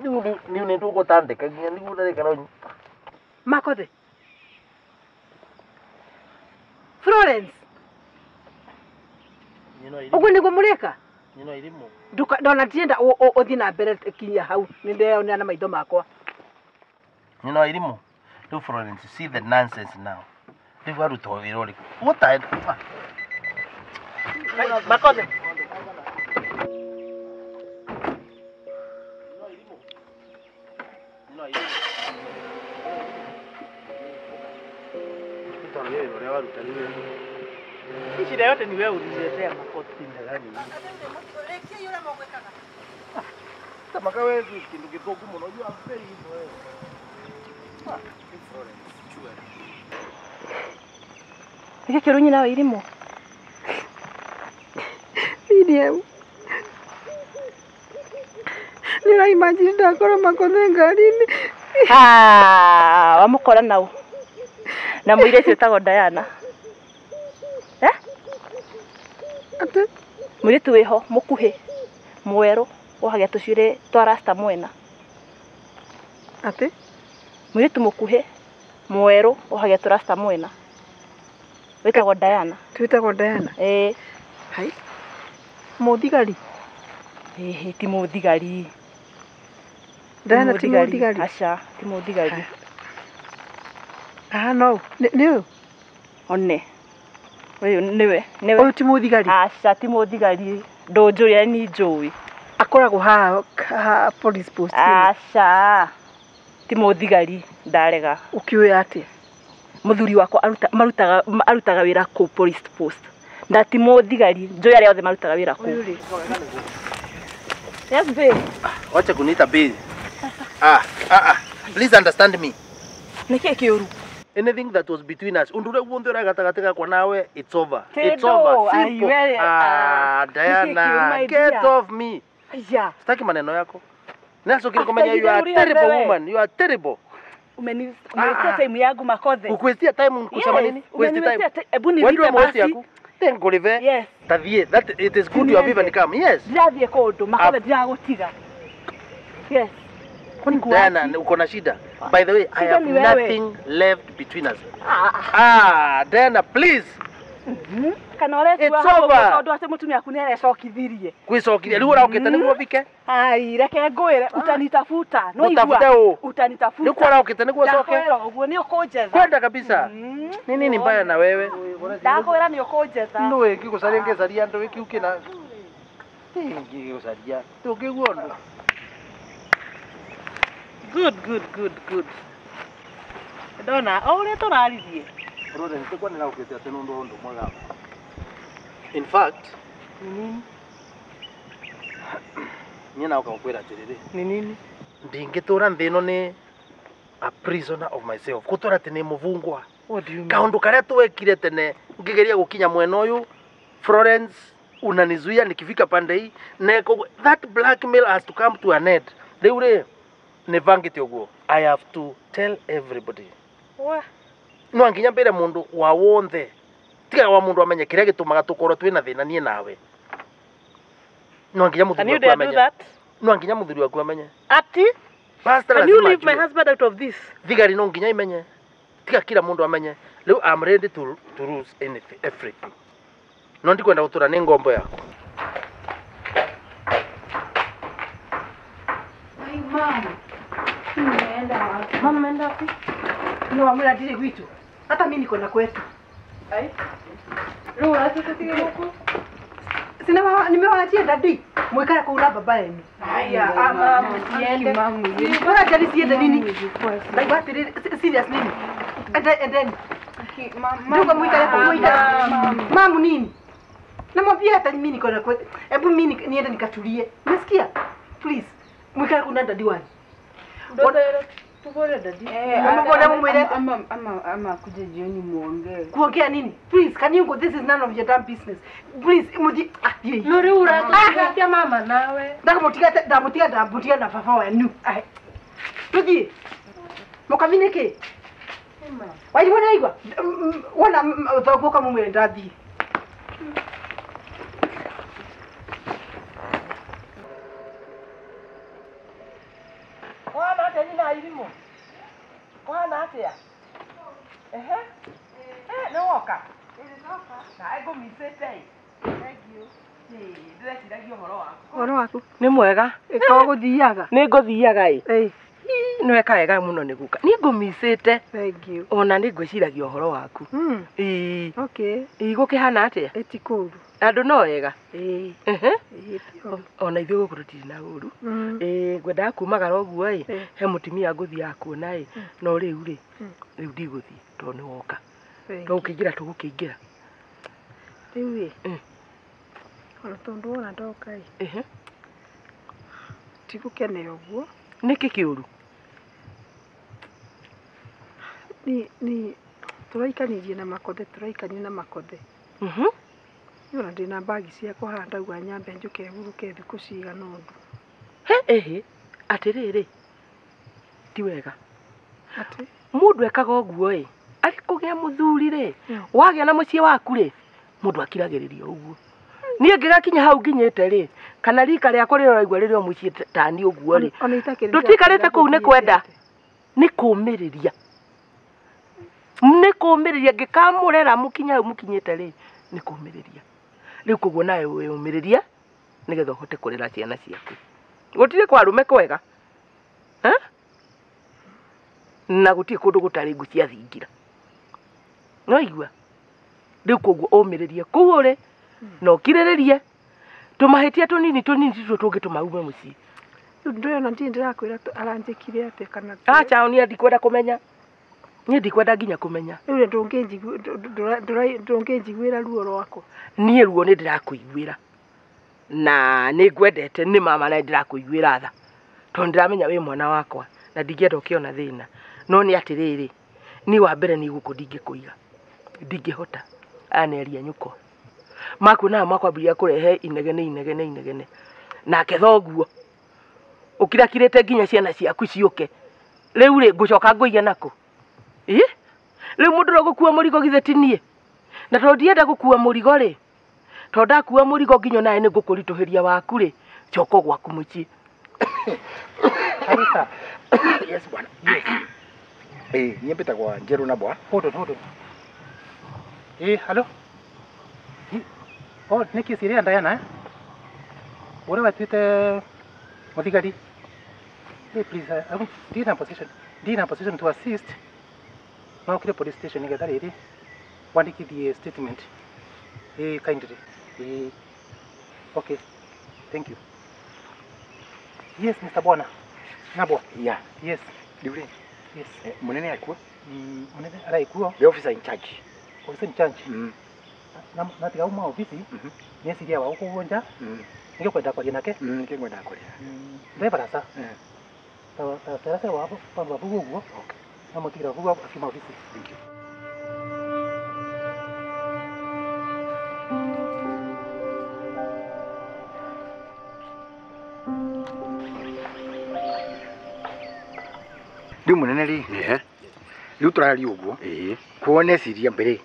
Rĩu nĩ nĩ tũgũtandĩka nginya nĩguo ũrarĩka Makothe. Florence. Ũguo nĩguo mũreka? Nyina Irimũ. Ndona ndienda ũthiĩ na mbere kinya hau nĩ ndeyonera na maitho makwa. Nyina Irimũ. Rĩu Florence, see the nonsense now. Rĩu arutwo wĩra ũrĩkũ? What the Makothe. Hii shida yote ni wewe uliletea Makothe. Tamaka wewe kindu gĩthũku mũno. You are very evil wewe. Nĩkĩ kĩũru nyina wa Irimũ? Miriam. Nĩ imagine ndakora Makothe ngari-inĩ. Ah, wamũkora nau. Na mũirĩtu wĩtagwo Diana. Eh? Atĩ? Mũirĩtu wĩho, mũkuhĩ, mwerũ, wohagia tũcuĩrĩ twa rasta mwena. Atĩ? Mũirĩtu mũkuhĩ, mwerũ, wohagia tũ rasta mwena. Wĩtagwo Diana. Twĩtagwo Diana? Ĩĩ. Hai. Mũthigari? Ĩhĩ, ti mũthigari. Diana ti mũthigari? Aca, ti mũthigari. Ah, no. Nĩ ũyũ? One. Ũyũ nĩwe, nĩwe. Ũyũ ti mũthigari? Aca, ti mũthigari. Ndũnjũĩ ni njũĩ. Akoragwo haha police post. Aca. Ti mũthigari, ndarega. Ũkĩũĩ atĩa? Mũthuri wakwa arutaga wĩra kũu police post. Na ti mũthigari, njũĩ arĩa othe marutaga wĩra kũu. Yes, babe. Wacha kuniita babe. Please understand me. Nĩkĩ kĩũru? Anything that was between us, undu ũrĩa guothe ũrĩa gatagatĩ gakwa nawe, it's over. It's Tendo, over. Simple. Diana, my get dear. off me. Aya. Sitaki maneno yako. Nacokire kũmenya you are a terrible woman. You are terrible. Umeniwestia time yangu Makothe. Ukuwestia time kusema nini? Waste time. Hebu nilipe basi. Ngurive. Yes. Tathie. That it is good you have even come. Yes. Ndirathie kundu Makothe ndiragutiga. Yes. Diana, uko na shida. By the way, I have nothing left between us. Diana, please. Kana ũretua hau tondu ati mutumia aku nĩarecokithirie. Kwicokithia rĩu ũraũkĩte nĩguo ũthike? Ai, reke ngwĩre utanitafuta. No igua. Utanitafuta. Nĩkuo ũraũkĩte nĩguo ũcoke? Ndakwĩra ũguo nĩ ũkũnjetha. Kwenda kabisa. Ni nini mbaya na wewe? Ndakwĩra nĩ ũkũnjetha. No ĩngĩgũcaria ngĩcaria andũ ĩkiu kĩna. Ĩngĩgũcaria. Ndũngĩigua ũndũ. Good, good, good, good. Ndona o ũrĩa tũraririe. In fact, niĩ na ũka gũkwĩra atĩrĩrĩ. Nĩ nini? Ndingĩtũra nthĩ ĩno nĩ a prisoner of myself. Gũtũra atĩ nĩ mũbungwa. What do you mean? Kaũndũ karĩa twekire tene ngĩgeria gũkinya mwena ũyũ, Florence unanizuia nikifika pande hii neko, that blackmail has to come to an end. Rĩu rĩ nĩbangĩte ũguo. I have to tell everybody. No nginya mbere mundu wa wonthe tiga wa mundu amenye kiria gitumaga tukorwo twina thina nie nawe. No nginya muthuri waku amenye. No nginya muthuri waku amenye. Ati pastor, can you leave my husband out of this? Thigari no nginya imenye. Tiga kila mundu amenye. Riu I'm ready to lose anything, everything. No ndikwenda gutura ni ngombo yaku. Ai mama. Nimeenda wapi? Mama ameenda wapi? No, amura ndire gwitu. Hata mimi niko na kwetu. Ai. Rĩu ũratũtigire gũkũ? Sina nimewaachia dadi. Mwikara kula baba yenu. Haya, ama msiende. Bora jali siende nini? Like what serious nini? And then mama mwikara kwa mwikara. Mamu nini? Namwambia hata mimi niko na kwetu. Hebu mimi niende nikatulie. Umesikia? Please. Mwikara kuna dadi wani. Tugore dadi. Ama kuje jioni muongee. Kuongea nini? Please, can you go? This is none of your damn business. Please, mudi No rĩu ũratũtigatia mama nawe. Ndamũtiga ndamũtiga na baba wenu. Tuthi. Mũkamine kĩ? Waigua naigua? Wona thoguo kamũmwĩre ndathiĩ. Wana atĩa nyina irimũ? Kwana atia? Ehe. Nĩ woka? Na ngũmicĩte. Thank you. Ndĩreciragia ũhoro waku. Ũhoro waku? Nĩ mwega. Ĩkorwo gũthiaga. Nĩ ngũthiaga ĩ. Nĩ weka wega mũno nĩ gũka. Niĩ ngũmicĩte. Thank you. Ona nĩ ngwĩciragia ũhoro waku. Ĩĩ. Okay. Ĩĩ gũkĩhana atĩa? Ĩ ti kũũru. Andũ no wega? Ĩĩ. Ehe. Ĩĩ ti ũru. Ona ithuĩ gũkũ tũtirĩ na ũru. Ĩĩ ngwendaga kumagara ũguo ĩ, he mũtumia ngũthiaga kuona ĩ, no rĩu rĩ, rĩu ndigũthiĩ tondũ nĩ woka. Tũgũkĩingĩra tũgũkĩingĩra. Rĩu ĩ, ona tondũ wona ndoka ĩ, Ehe. tigũkene ũguo. Nĩkĩ kĩũru? Ni tũraikanirie na Makothe, tũraikania na Makothe. Ona ndĩna mbagi ciakwa haha ndauga nyambe njũke hurũke thikũ cigana ũndũ. He ehe, atĩrĩrĩ, ti wega. Atĩ? Mũndũ ekaga ũguo ĩ, arĩ kũgĩa mũthuri rĩ, wagĩa na mũciĩ waku rĩ, mũndũ akiragĩrĩria ũguo. Niĩ ngĩgakinya hau nginyĩte rĩ, kana rika rĩakwa rĩrĩa ũraigua rĩrĩ o mũciĩ tani ũguo rĩ, tũtikarĩte kũu nĩ kwenda, nĩ kũũmĩrĩria. Nĩ kũũmĩrĩria ngĩkamũrera mũkinya hau mũkinyĩte rĩ, nĩ kũũmĩrĩria. Rĩu koguo nawe wĩyũmĩrĩrie nĩgetha ũhote kũrera ciana ciaku. Gũtirĩ kwa arũme kwega. Na gũtirĩ kũndũ gũtarĩ ngũ cia thingira. No igua? Rĩu koguo ũmĩrĩrie kũu ũrĩ na ũkirĩrĩrie. Tũmahĩtia tũnini tũnini tituo tũngĩtũma ume mũciĩ. Rĩu ndĩrona ndirĩ ndĩrakwĩra aranjĩkire atĩa kana Acha niĩ ndikwenda kũmenya. Niĩ ndikwenda nginya kũmenya. Rĩu ndũngĩnjiguĩra ruo rwakwa. Niĩ ruo nĩ ndĩrakũiguĩra. Na nĩ ngwendete nĩ mama na ndĩrakũiguĩra tha. Tondũ ndĩramenya wĩ mwana wakwa na ndingĩenda ũkĩona thĩna. No nĩ atĩrĩrĩ, niĩ wa mbere niĩ gũkũ ndingĩkũiga. Ndingĩhota. Aya nĩ aria nyũkwa. Makuonaga makwambĩrĩria kũrehe inegene inegene inegene. Nake thoguo ũkirakirĩte nginya ciana ciaku ciũke. Rĩu rĩ ngũcoka ngũiye nakũ? Ĩ? Rĩu mũndũ ũrĩa ũgũkua mũrigo githĩ ti niĩ? Na tondũ ndienda gũkua mũrigo rĩ, tondũ ndakua mũrigo nginya nawe nĩ ngũkũritũhĩria waku rĩ, coka gwaku mũciĩ. Harisa. Yes bwana. Yes. Niĩ mbĩtagwo Njerũ na bwa. Hold on, hold on. Hello? Oh, nĩ kesi ĩrĩa Diana, eh? Ũrĩa watuĩte mũthigari. Hey, please, I'm in a position. In a position to assist. No ukire police station nĩgetha rĩrĩ wandĩkithie statement. Kindly. Okay. Thank you. Yes, Mr. Bwana. Nabwa. Yeah. Yes. Rĩu rĩ, Yes. Mũnene akuo? Munene araikuo. The officer in charge. Officer in charge. Na tiga uma ofisi. Nĩeciria wa gũkũ nja. Nĩkĩo kwenda kwaria nake. Nĩkĩo ngwenda kwaria. Ndĩ barasa. Ta barasa wa hapo pa ũguo. Okay. Na mũtigĩra ũguo akiuma ofisi. Thank you. Rĩu mũnene rĩ, rĩu tũraria ũguo kuo neciria mbere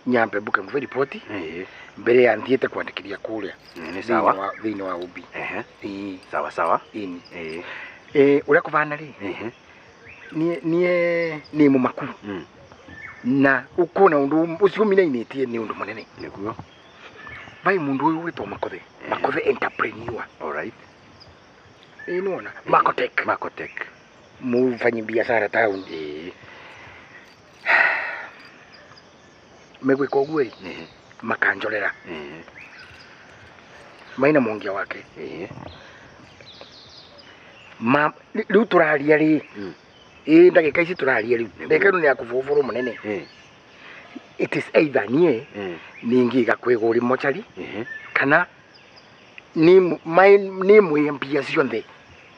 nyambe mbuke mve ripoti mbere ya thiĩte kwandĩkithia kũrĩa Nĩ sawa. thĩinĩ wa OB. Sawa sawa. Ĩni. Ũrĩa kũbana rĩ, niĩ nĩ mũmaku na ũkona ũndũ ũcio ũminainĩtie nĩ ũndũ mũnene. Nĩguo. Vai mũndũ ũyũ wĩtwo Makothe, Makothe entrepreneur. All right. Nĩwona Makotech. Makotech. Mũfanyi biashara town. Megwĩka ũguo ĩ, makanjorera maina mwongia wake. Ma rĩu tũraria rĩ, ĩ ndagĩka ici tũraria rĩu, ndagĩka ĩno nĩ ya kũbũbũrũ mũnene. It is either niĩ ningĩiga kwĩgũri mochari kana nĩ mwĩe mbia ciothe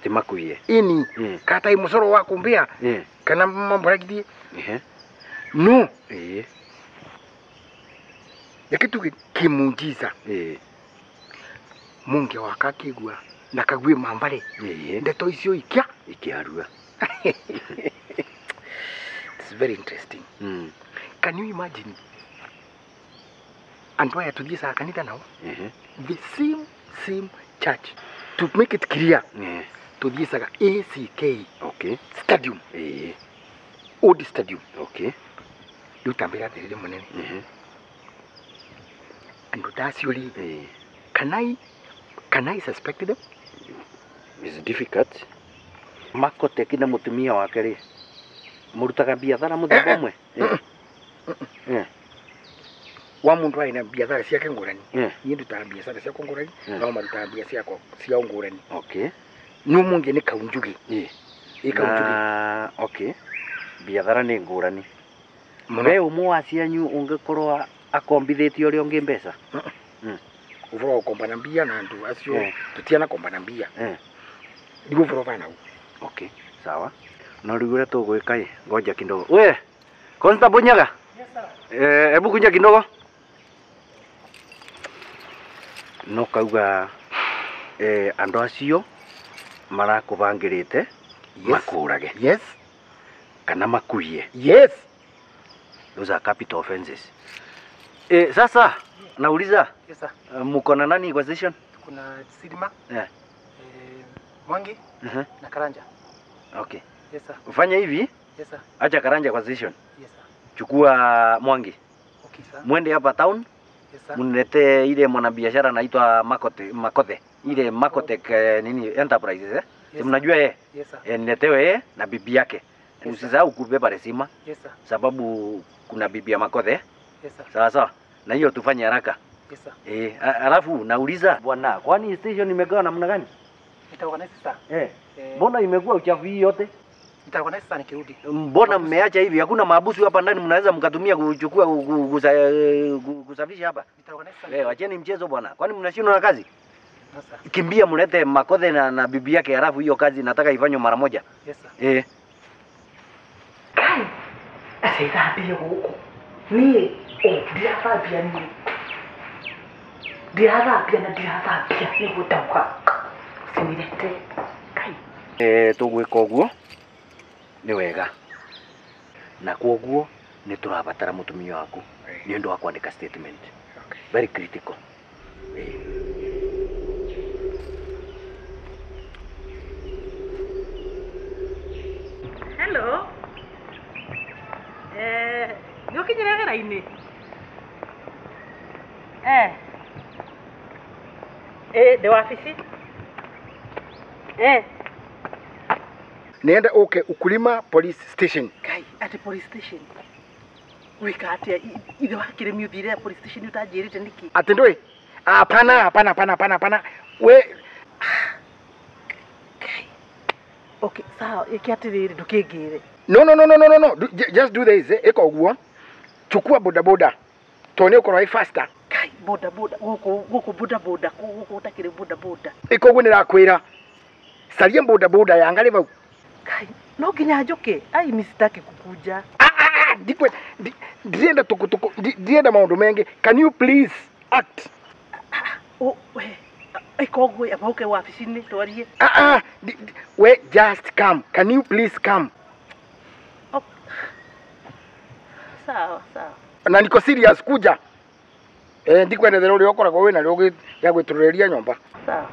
Ti makuiye. Ini kata i mũcoro wa kũmbĩa kana mambo ragithie no reke tuge kimujiza munge waka akĩigua na kague mambare ndeto icio ikia ikiarua. It's very interesting. Can you imagine andũ aya tuthiĩcaga kanitha nao, the same church, to make it clear, tuthiĩcaga ACK stadium, old stadium. Rĩu tambĩra atĩrĩrĩ mũnene, andũ ta acio rĩ, can I suspect them? It's difficult. Makotech na mũtumia wake rĩ, mũrutaga biathara mũthemba ũmwe? Wa mundu aina biathara ciake ngũrani, niĩ ndutaga biacara ciakwa ngũrani, nao marutaga bia ciakwa ciao ngũrani. No mũngĩ nĩ kaunjugi. Ĩ kaunjugi. Na okay, biathara nĩ ngũrani. Mũno. We ũmwe wa cianyu ũngĩkorwo akombithĩtie ũrĩa ũngĩ mbeca? Ũboro wa gũkombana mbia na andũ acio, tũtianakombana mbia. Niguo ũboro bana. Okay, sawa. No rĩu ũrĩa tũgwĩka ĩ, ngoja kidogo. We, Constable Nyaga. Hebu kuja kidogo. No kauga andũ acio marakũbangĩrĩte makũrage. Yes. Kana makuiye. Yes. Those are capital offenses. Sasa nauliza. Yes, sir. Mko na nani kwa station? Kuna Sidima, Mwangi na Karanja. Okay. Yes, sir. Fanya hivi. Yes, sir. Acha Karanja kwa station. Yes, sir. Chukua Mwangi. Okay, sir. Mwende hapa town. Yes, sir. Mniletee ile mwanabiashara anaitwa Makothe. Ile Makotech nini enterprises, eh? Si Yes, mnajua yeye? Yes, sir. Niletewe yeye na bibi yake. Yes, Usisahau kubeba resima. Yes, sir. Sababu kuna bibi ya Makothe. Yes, sir. Sawa sawa. Na hiyo tufanye haraka. Yes, sir. Alafu nauliza bwana, kwani station imegawa namna gani? Nitaorganize sir. Mbona imekuwa uchafu hii yote? Nitaorganize sir nikirudi. Mbona mmeacha hivi? Hakuna maabusu hapa ndani mnaweza mkatumia kuchukua kusafisha hapa? Nitaorganize sir. Wacheni mchezo bwana. Kwani mnashindwa na kazi? No, sir. Kimbia mlete Makothe na bibi yake, halafu hiyo kazi nataka ifanywe mara moja. Yes, sir. Kai, atĩthambie gũkũ niĩ ndirathambia niĩ ndirathambia na ndirathambia nĩguo ndauga cinirete kai. Tũgwĩka ũguo. Nĩ wega. Na kwoguo nĩ tũrabatara mũtumia waku nĩ ũndũ wa kwandĩka statement. Okay. Very critical. Hello. Nĩ ũkinyire wĩra-inĩ? Ndĩ wabici. Nienda uke Ukulima police station. Kai, atĩ police station. Wĩka atĩa? Ithe wa Kĩrĩmi ũthire police station ũtanjĩrĩte nĩkĩ? Ati ndui? Hapana, hapana, hapana, hapana, hapana. We Kai. Okay, sawa, ĩke atĩrĩrĩ ndũkĩngĩre. no no no no no no no. Just do this. Eka uguo. Chukua boda boda. Tuone ukorwo wĩ faster. Kai, boda boda, gũkũ gũkũ boda boda, gũkũ gũtakĩrĩ boda boda. Eka uguo nĩrakwĩra. Saria boda boda yangarĩ vau. Kai, no nginya njũke. Ai, mimi sitaki kukuja. Ah, ndikwe ndienda tukutuku ndienda maundu mengi. Can you please act? Oh, we. Eka ũguo amba ũke wabici-inĩ twarie. We just come. Can you please come? Okay. Sawa, sawa. Na niko serious kuja. Ndikwendethera uria ukoragwo wina rio ya gwiturureria nyomba. Sawa.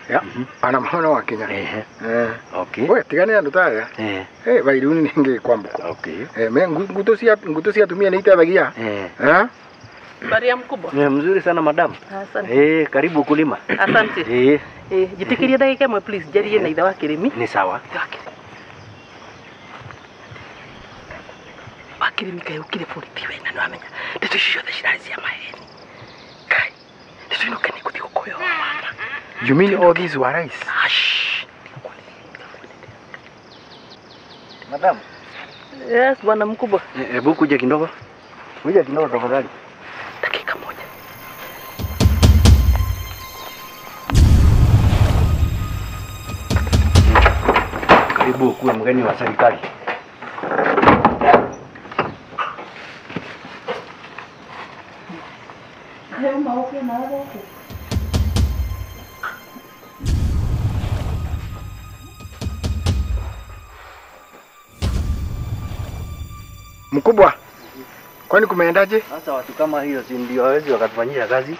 Ya, ana maona wa Kenya. Okay. We tigane andu taya. Bairuni ningi kwambuka. Okay. Me nguto cia atumia ni itethagia. Habari ya mkubwa? Ni mzuri sana madam. Asante. Karibu Ukulima. Asante. Jitikiria ndagika ĩmwe please njarie na ithe wa Kĩrĩmi. Ni sawa. Ithe wa Kĩrĩmi. Wa Kĩrĩmi kaĩ ũkire borithi we na nĩwamenya ndeto icio ciothe cirarĩ cia maheni. Kai, ndeto ĩno kaĩ nĩngũthiĩ gũkũhe ũhoro wa ma. You mean all these were lies? Ash. Madam. Yes, bwana mkubwa. Hebu kuja kidogo. Kuja kidogo tafadhali. Dakika moja. Karibu kuwa mgeni wa serikali. Mkubwa, kwani kumeendaje? Sasa watu kama hiyo si ndio hawezi wakatufanyia kazi?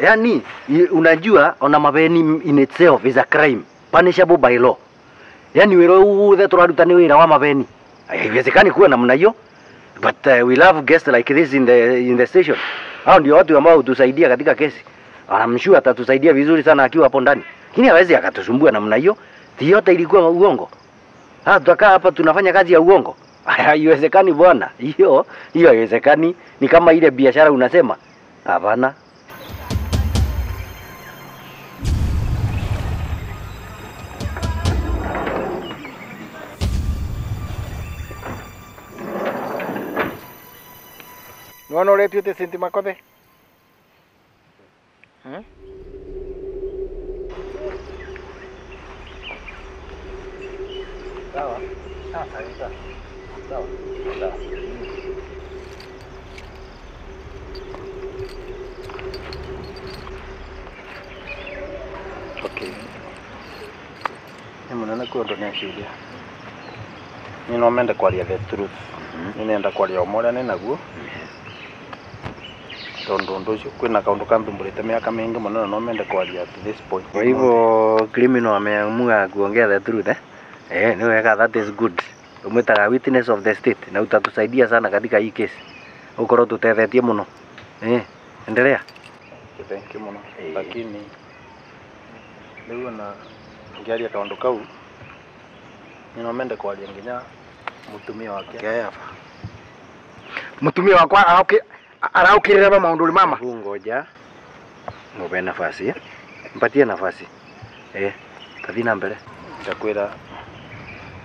Yaani unajua ona mabeni in itself is a crime punishable by law. Yaani wira uthe turaruta ni wira wa mabeni. Haiwezekani kuwa namna hiyo. But we love guests like this in the station. Hao ndio watu ambao hutusaidia katika kesi. I'm sure atatusaidia vizuri sana akiwa hapo ndani. Lakini hawezi akatusumbua namna hiyo. Yote ilikuwa uongo. Ah, tutakaa hapa tunafanya kazi ya uongo. Haiwezekani bwana. Hiyo haiwezekani. Ni kama ile biashara unasema. Hapana. Nĩwona ũrĩa ĩtuĩte Saint Makothe? Sawa. Sawa sawa. Sawa. Sawa. Okay. Ni munene kwĩ ũndũ nĩaciũria. Niĩ no mende kwaria the truth. Niĩ nenda kwaria ũma ũrĩa nĩnaguo. Tondũ ũndũ ũcio kwĩna kaũndũ kanthumbũrĩte mĩaka mĩingĩ mũno na no mende kwaria at this point. Kwa hivyo criminal ameamua kuongea the truth eh? Ni wega, that is good. Umetaga witness of the state na utatusaidia sana katika hii kesi. Ukorwo tutethetie muno. Endelea. Thank you muno. Lakini rĩu ona ngĩaria kaũndũ kau nĩ no mende kwaria nginya mũtumia wake aba. Mũtumia wakwa araukirira ba maũndũ mama. Ngoja. Ngobe nafasi. Mpatie nafasi. Tathi na mbere. Ndakwĩra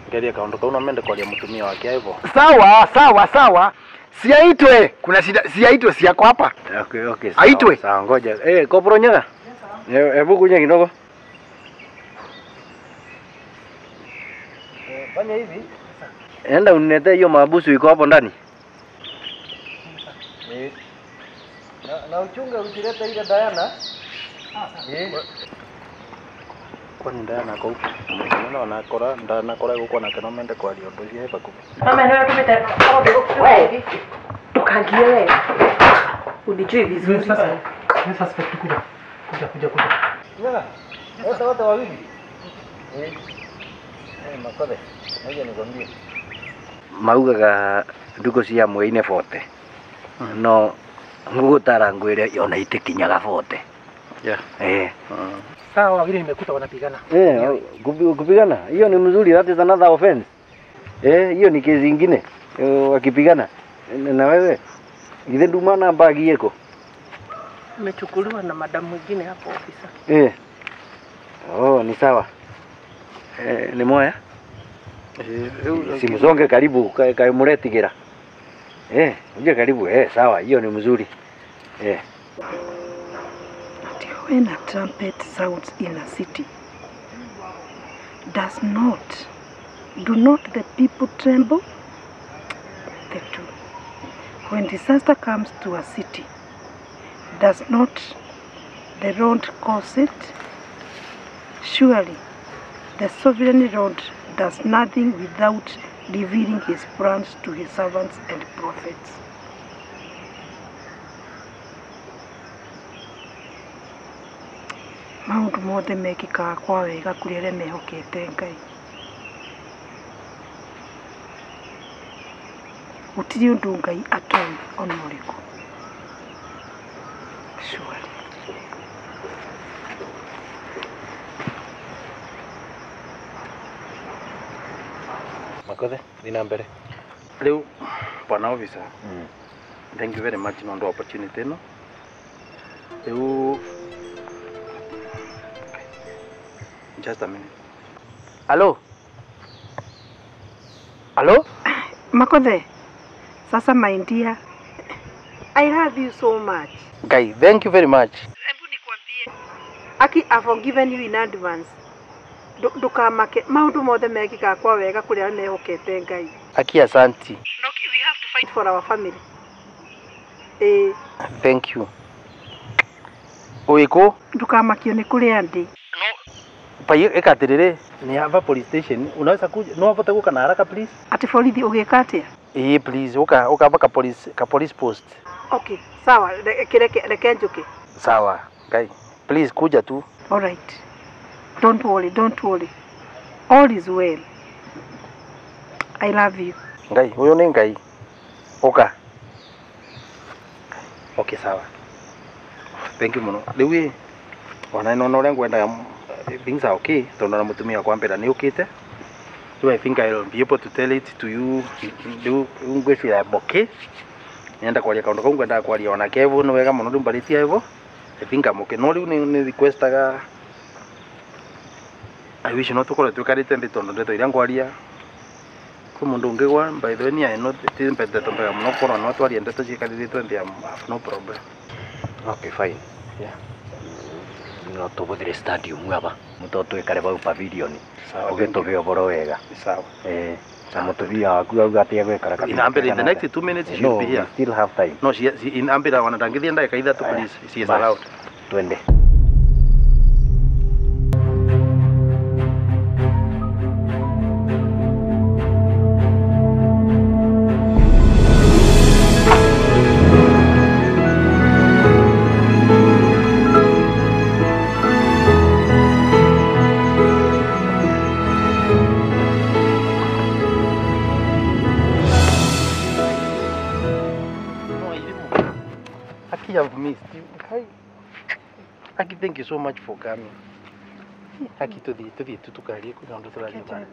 ngeria kaũndũ kau no mende kwaria mũtumia wake hivyo. Sawa, sawa, sawa. Siaitwe, kuna shida, siaitwe siako hapa. Okay, okay. Sawa, aitwe. Sawa, ngoja. Kopro nyaga. Hebu kuja kidogo. Fanya hivi. Enda uniletee hiyo mabusu iko hapo ndani. Na uchunge usilete ile Diana. Kwani ndana kau no nakora ndanakora guko nake no mende kwaria undu ucio he bakubi. Mama nĩwe ũtũmĩte we ndukangie we unijui vizuri. Ni suspect kuja. Kuja kuja kuja. Yeah. Wote wote wawili. Eh. Eh, Makothe. Ngoja nikwambie. Maugaga nduko cia mwei-inĩ 40. No ngũgũtara ngwĩre ona itikinyaga 40. Yeah. Eh. Sawa, wawili nimekuta wanapigana. Eh, kupigana. Hiyo ni mzuri, that is another offense. Eh, hiyo ni kesi ingine. Wakipigana. Na wewe githe ndumana bagi yeko. Imechukuliwa na madamu mwingine hapo ofisa. Eh. Oh, ni sawa. Eh, ni moya? Eh, Simsonge karibu kae muretigera. Eh, uje karibu. Eh, sawa, hiyo ni mzuri. Eh. When a trumpet sounds in a city, does not, do not the people tremble? They do. When disaster comes to a city, does not the Lord cause it? Surely, the sovereign Lord does nothing without revealing his plans to his servants and prophets. Maundu mothe mekikaga kwa wega kuri aria mehokete Ngai. Gutiri undu Ngai atoĩ ona ũrĩkũ. Surely. Makothe, thina mbere. Riu bwana officer. Thank you very much nondu wa opportunity ino. Riu just a minute. Hello? Hello? Makothe, sasa my dear, I love you so much. Guy, thank you very much. Hebu nikwambie. Aki, I've forgiven you in advance. Ndukamake, maundu mothe mekikaga kwa wega kuri aria mehokete Ngai. Aki, asanti. No, we have to fight for our family. Eh. Thank you. Uiku? Ndukamakio ni kuria ndi. Pai ekatirire ni hapa police station unaweza kuja no avote guka na haraka please. Ati borithi ugika atia? Eh, please uka uka hapa ka police post. Okay, sawa, reke njuke. Sawa, guy. Please kuja tu. All right. Don't worry, don't worry. All is well. I love you. Ngai, huyo ni Ngai. Uka. Okay, sawa. Thank you muno. Riu ona no uria ngwendaga things are okay tondu na mutumia wakwa mbera ni ukite. So I think I'll be able to tell it to you. Riu ngwicira okay. Nenda kwaria kaundu kau ngwendaga kwaria ona kevo ni wega muno riu mbaritie ivo. I think I'm okay. No riu ni requestaga I wish no tukorwo twikarite nthi tondu ndeto iria ngwaria kwi mundu ungi gwa by the way ni I know ti ndeto mbega muno korwo no twarie ndeto ciikarirĩtwe nthi I have no problem. Okay, fine. Yeah. No tubuthire stadium aba muto twikare bau pavilion ugituhe uboro wega. Sawa. Eh, na mutumia waku auga atia gwikara kabisa. In Ambera in the next 2 minutes she will be here. We still have time. No, she in Ambera wana ndangithie ndagika ithatu please. She is allowed. Twende. I've missed you. Hi. Aki, thank you so much for coming. Aki, tuthi tutukarie kuna undu turarie bana.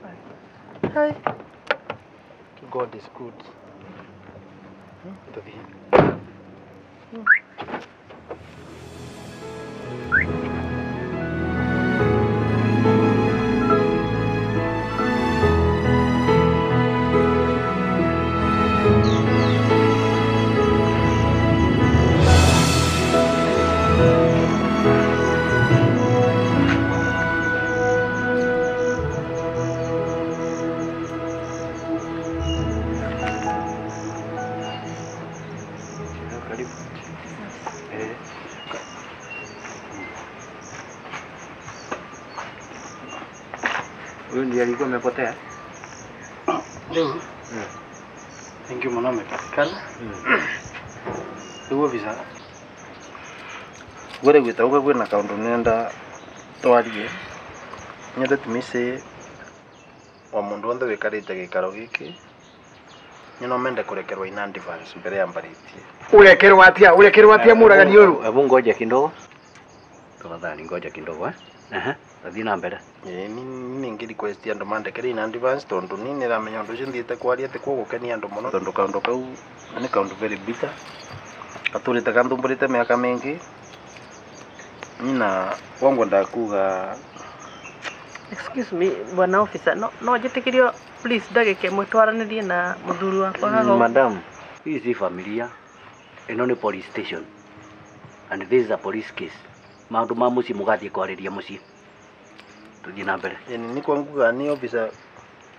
Hi. God is good. Tuthi. Alikuwa amepotea. Leo. Thank you mwana amepatikana. Rĩu officer gwere gwĩta ũka kwĩna kaũndũ nenda twarie nyende tumise wa mundu wonthe wikarite gĩikaro gĩkĩ nyino mende kũrekerwo in advance mbere ya mbarĩtie. Urekerwo atia? Urekerwo atia mũragani ũyũ? Hebu ngoja kidogo. Tafadhali ngoja kidogo eh. Aha, thiĩ na mbere. Ĩĩ ni ningĩ request andũ mandekere in advance tondũ ni nĩramenya ũndũ ũcio thiĩte kwaria atĩ kũgũkenia andũ mũno tondũ kaũndũ kau nĩ kaũndũ very bitter gatũrĩte ganthumbũrĩte mĩaka mĩingĩ nina wangu ndakuga. Excuse me bwana officer, no njĩtĩkĩrio please ndagĩka ĩmwe twaranĩrie na mũthuri wakwa haha. Madam, hii si familia. Ĩno nĩ police station. And this is a police case. Maũndũ ma mũciĩ mũgathiĩ kwarĩria mũciĩ. Tũthiĩ na mbere. Ĩni nĩ kwanguga ni officer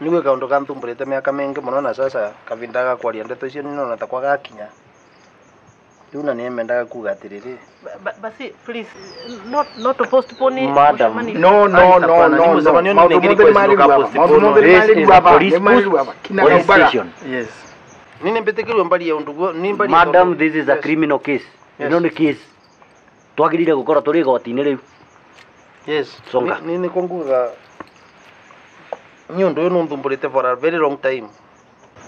nĩgwe kaũndũ ganthumbũrĩte mĩaka mĩingĩ mũno na sasa kavinda ga kwaria ndeto icio nĩnona ta kwa gakinya. Rĩu na nĩmendaga kuga atĩrĩrĩ. Basi please not to postpone. Madam. No no no no. Maũndũ mothe nĩ marĩ aba. Maũndũ mothe nĩ marĩ aba. Nĩ marĩ aba. Police station. Yes. Nini mbĩtĩkĩrwo mbarie ũndũ guo ni mbarie. Madam, this is a criminal case. Ĩno nĩ case. Twagĩrĩire gũkorwo tũrĩ igoti-inĩ rĩu. Yes. Songa. Nini kwanguga ni ũndũ ũyũ nũnthumbũrĩte for a very long time.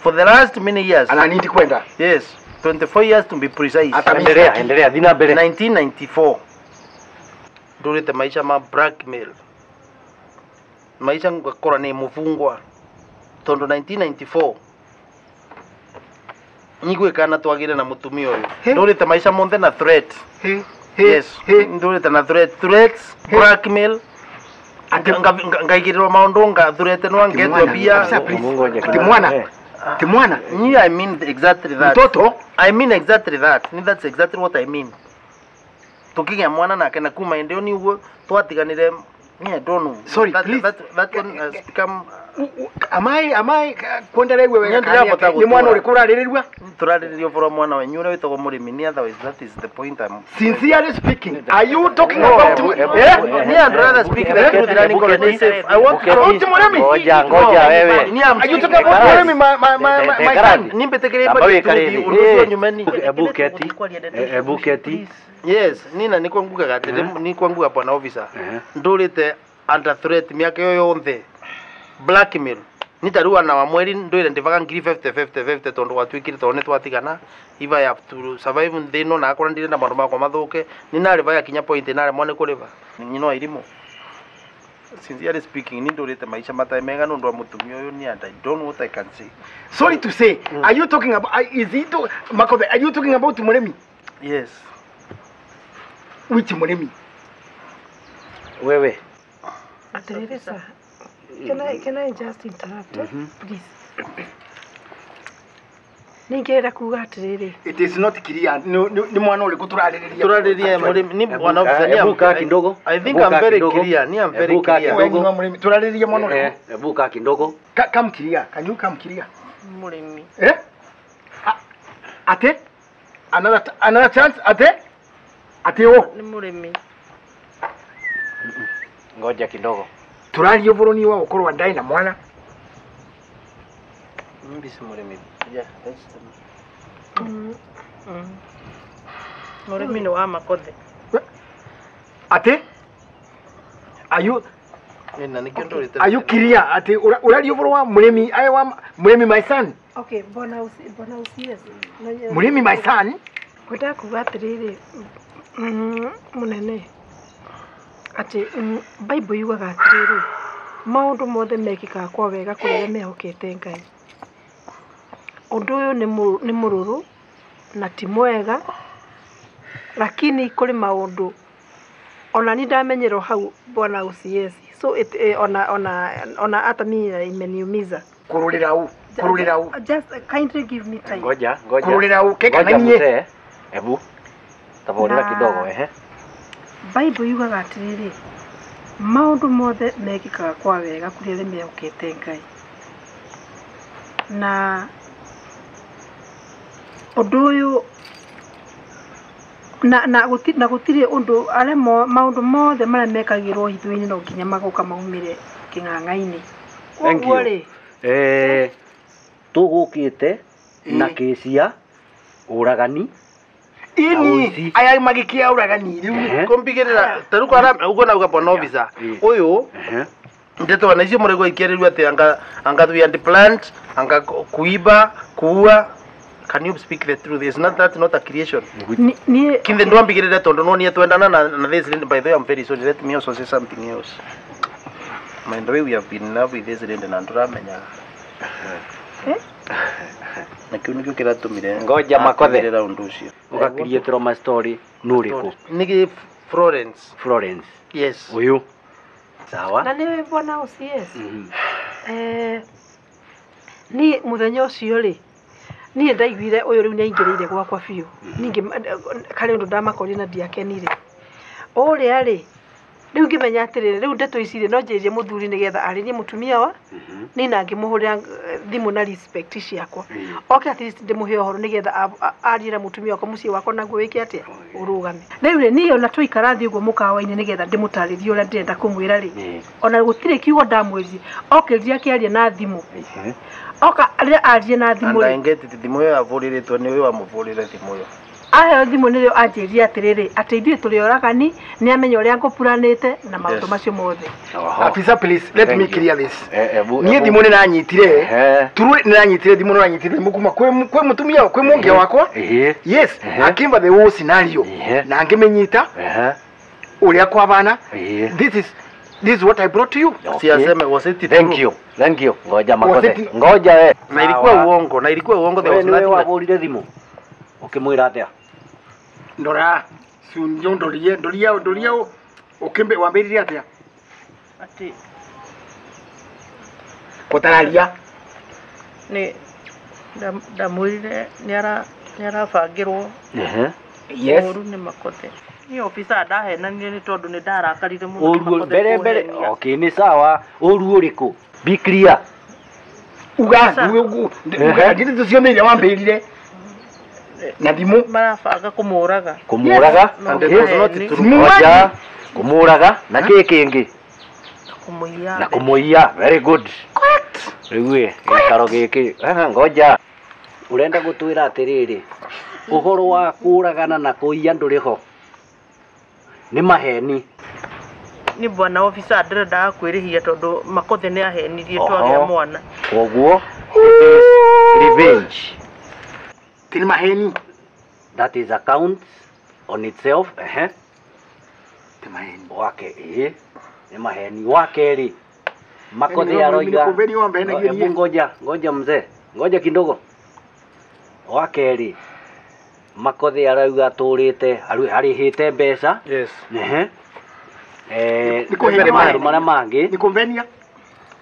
For the last many years. Ana nindi kwenda. Yes. 24 years to be precise. Endelea, endelea, thina mbere. 1994. Ndurite maisha ma blackmail. Maisha ngakora ni mufungwa. Tondu 1994. Nyigwe kana twagire na mutumia uyu. Ndurite maisha monthe na threat. Yes. Ndurite na threat, threats, blackmail. Ngaigirirwo maundu ngathurete no ngetwo bia. Timwana. Timwana. Ni I mean exactly that. Mtoto? I mean exactly that. Ni that's exactly what I mean. Tukigia mwana nake na kuma ende ni uguo twatiganire ni I don't know. Sorry, that, please. That one has become am I kwenda wewe wega ni mwana uri kurarĩrĩrua? Turarĩrĩrio bora mwana wenyu ũrĩa wĩtagwo mũrĩmi ni otherwise that is the point I'm sincerely speaking. Are you talking about me? I'd rather speak the truth than go and say I want to talk to mũrĩmi. Ngoja ngoja wewe. Are you talking about mũrĩmi my son? Nimbetekere mbali ũndũ ũcio nyumeni. Ebu keti. Ebu keti. Yes, nina niko nguga atĩrĩ niko nguga bwana officer. Ndũrĩte under threat mĩaka ĩyo yonthe. Blackmail. Ni tarua na wa mweri ndwire ndivaga ngiri 50 50 50 tondu gwatuikire tondu nitwatigana if I have to survive nthi no na akora ndirenda maundu makwa mathuke ni nariva yakinya point naremwo ni kuriva nyino irimu. Sincerely speaking ni ndurite maisha matae mega nundu wa mutumia uyu ni and I don't know what I can say. Sorry to say, are you talking about is it Makothe, are you talking about Muremi? Yes. Which Muremi? Wewe. Atiriri sir. Can I just interrupt? Please. Ningĩenda kuga atĩrĩrĩ. It is not clear. Ni mwana ũrĩkũ tũrarĩrĩria? Tũrarĩrĩria mũrĩmi ni mwana officer. Hebu kaa kidogo. I think I'm very clear. Ni I'm very clear. Tũrarĩrĩria mwana ũrĩkũ? Hebu kaa kidogo. Come clear. Can you come clear? Mũrĩmi. Eh? Ate? Another chance ate? Ate o. Ni mũrĩmi. Ngoja kidogo. Tũraria ũboro ni wa gũkorwo ndai na mwana. Mbisi mũrĩmi. Yeah, that's the Mũrĩmi nĩ wa Makothe. Ate? Are you na nikio ndũrĩte. Are you clear? Ate ũraria ũboro wa mũrĩmi aye wa mũrĩmi my son? Okay, bwana usiezi. Mũrĩmi my son? Ngwenda kuga atĩrĩrĩ mũnene atĩ Bible yugaga atĩrĩrĩ maũndũ mothe mekĩkaga kwa wega kũrĩ arĩa mehokete Ngai. Ũndũ ũyũ nĩ mũrũrũ na ti mwega, lakini kũrĩ maũndũ ona ni ndamenyerwo hau bwana usiezi. So it, ona hata mimi imeniumiza. Kururira u, kururira u. Just kindly give me time. Ngoja, ngoja. Kururira u keka na nie. Ebu. Taborera kidogo ehe. Bible yugaga atĩrĩrĩ maũndũ mothe mekĩkaga kwa wega kũrĩ arĩa mehokete Ngai. Na ũndũ ũyũ na gũtirĩ ũndũ arĩa maũndũ mothe marĩa mekagĩrwo hitho-inĩ no nginya magoka maumĩre kĩng'ang'a-inĩ. Thank Koguo you. rĩ Tũgũkĩte na kesi ya ũragani. Ini aya magikia uragani riu Kumbigirira taruko ara ugo na uga bwana officer. Uyu ndeto na icio murego ikierirwo ati anga anga we and plant anga kuiba kuua. Can you speak the truth? Is not that not a creation? Ni Kinde ndwambigirire tondu no nie twendana na this lady. By the way, I'm very sorry, let me also say something else. By the way, we have been in love with this lady na nduramenyaga. Na kiu nikio kiratumire Ngoja Makothe. Atũmĩre undu ucio. Ũgakiriĩtĩrwo ma story nũrĩkũ? Nĩ Florence. Florence. Yes. Ũyũ. Sawa. Na nĩwe bwana OCS. Niĩ mũthenya ũcio rĩ niĩ ndaiguire ũyũ rĩu nĩaingĩrĩire gwakwa biũ. Ningĩ karĩ ũndũ ndamakorire na ndiakenire. Ũrĩa rĩ rĩu ngĩmenya atĩrĩrĩ rĩu ndeto ici rĩ no njĩrĩrie mũthuri nĩgetha arĩrie mũtumia wa niĩ na ngĩmũhũrĩra thimũ na respect ciakwa. Oke at least ndĩmũhe ũhoro nĩgetha arie na mũtumia wakwa mũciĩ wakwa naguo wĩke atĩa ũrũgame. Rĩu rĩ niĩ ona twaikara thĩ ũguo mũkawa-inĩ nĩgetha ndĩmũtarĩrie ũrĩa ndĩrenda kũmwĩra rĩ ona gũtirĩ kiugo ndamwĩrire okĩrire akĩaria na thimũ. Oka rĩrĩa arie na thimũ And rĩ I get it, thimũ ĩyo avũrĩrĩtwo nĩ ũyũ wamũvũrĩre thimũ ĩyo. Aheo thimũ nĩrĩo anjĩrire atĩrĩrĩ atĩ ithuĩ tũrĩ oragani nĩ amenya ũrĩa ngũpuranĩte na maũndũ macio mothe. Afisa, please let me clear this. Niĩ thimũ nĩ nanyitire turu nĩ nanyitire thimũ nĩ nanyitire thimũ kuma kwĩ mũtumia kwĩ mũnge wakwa. Yes, akimba the whole scenario na ngĩmĩnyita ũrĩa kwabana. This is what I brought to you. Si aseme was it true? Thank you. Thank you. Ngoja Makothe. Ngoja we. Na ilikuwa uongo, na ilikuwa uongo, there was Wewe nothing. wabũrire thimũ. Ũkĩmwĩra atĩa? Ndora, si ndio ndorie ndoria ndoria ukimbe wambiririe atia? Ati kutararia ni ndamwĩrire nĩ arabangĩrwo. Yes. Ũru nĩ Makothe. Ni officer ndahenanire nĩ tondũ nĩ ndarakarire mũno. Ũru mbere mbere. Okay, ni sawa. Ũru ũrĩkũ? Be clear. Uga uga ndiri tucioneire wambĩrire na thimũ marabanga kũmũraga. Kũmũraga? And it was not true. Ngoja. Kũmũraga na kĩ kĩngĩ? Kũmũiya. Na kũmũiya. Very good. Correct. Rĩu ĩ gĩikaro gĩkĩ. Ngoja. Ũrenda gũtwĩra atĩrĩrĩ ũhoro wa kũragana na kũiya ndũrĩ ho. Nĩ maheni. Ni bwana officer ndĩrendaga kwĩrĩhia tondũ Makothe nĩ ahenirie twagĩa mwana. Koguo it is revenge. Ti maheni. That is account on itself. Ti maheni. Wake nĩ maheni. Wa kerĩ Makothe aroiga. Hebu ngoja, ngoja mzee. Ngoja kidogo. Wa kerĩ Makothe arauga atũrĩte arĩhĩte mbeca. Yes. Maũndũ marĩa mangĩ ni convenia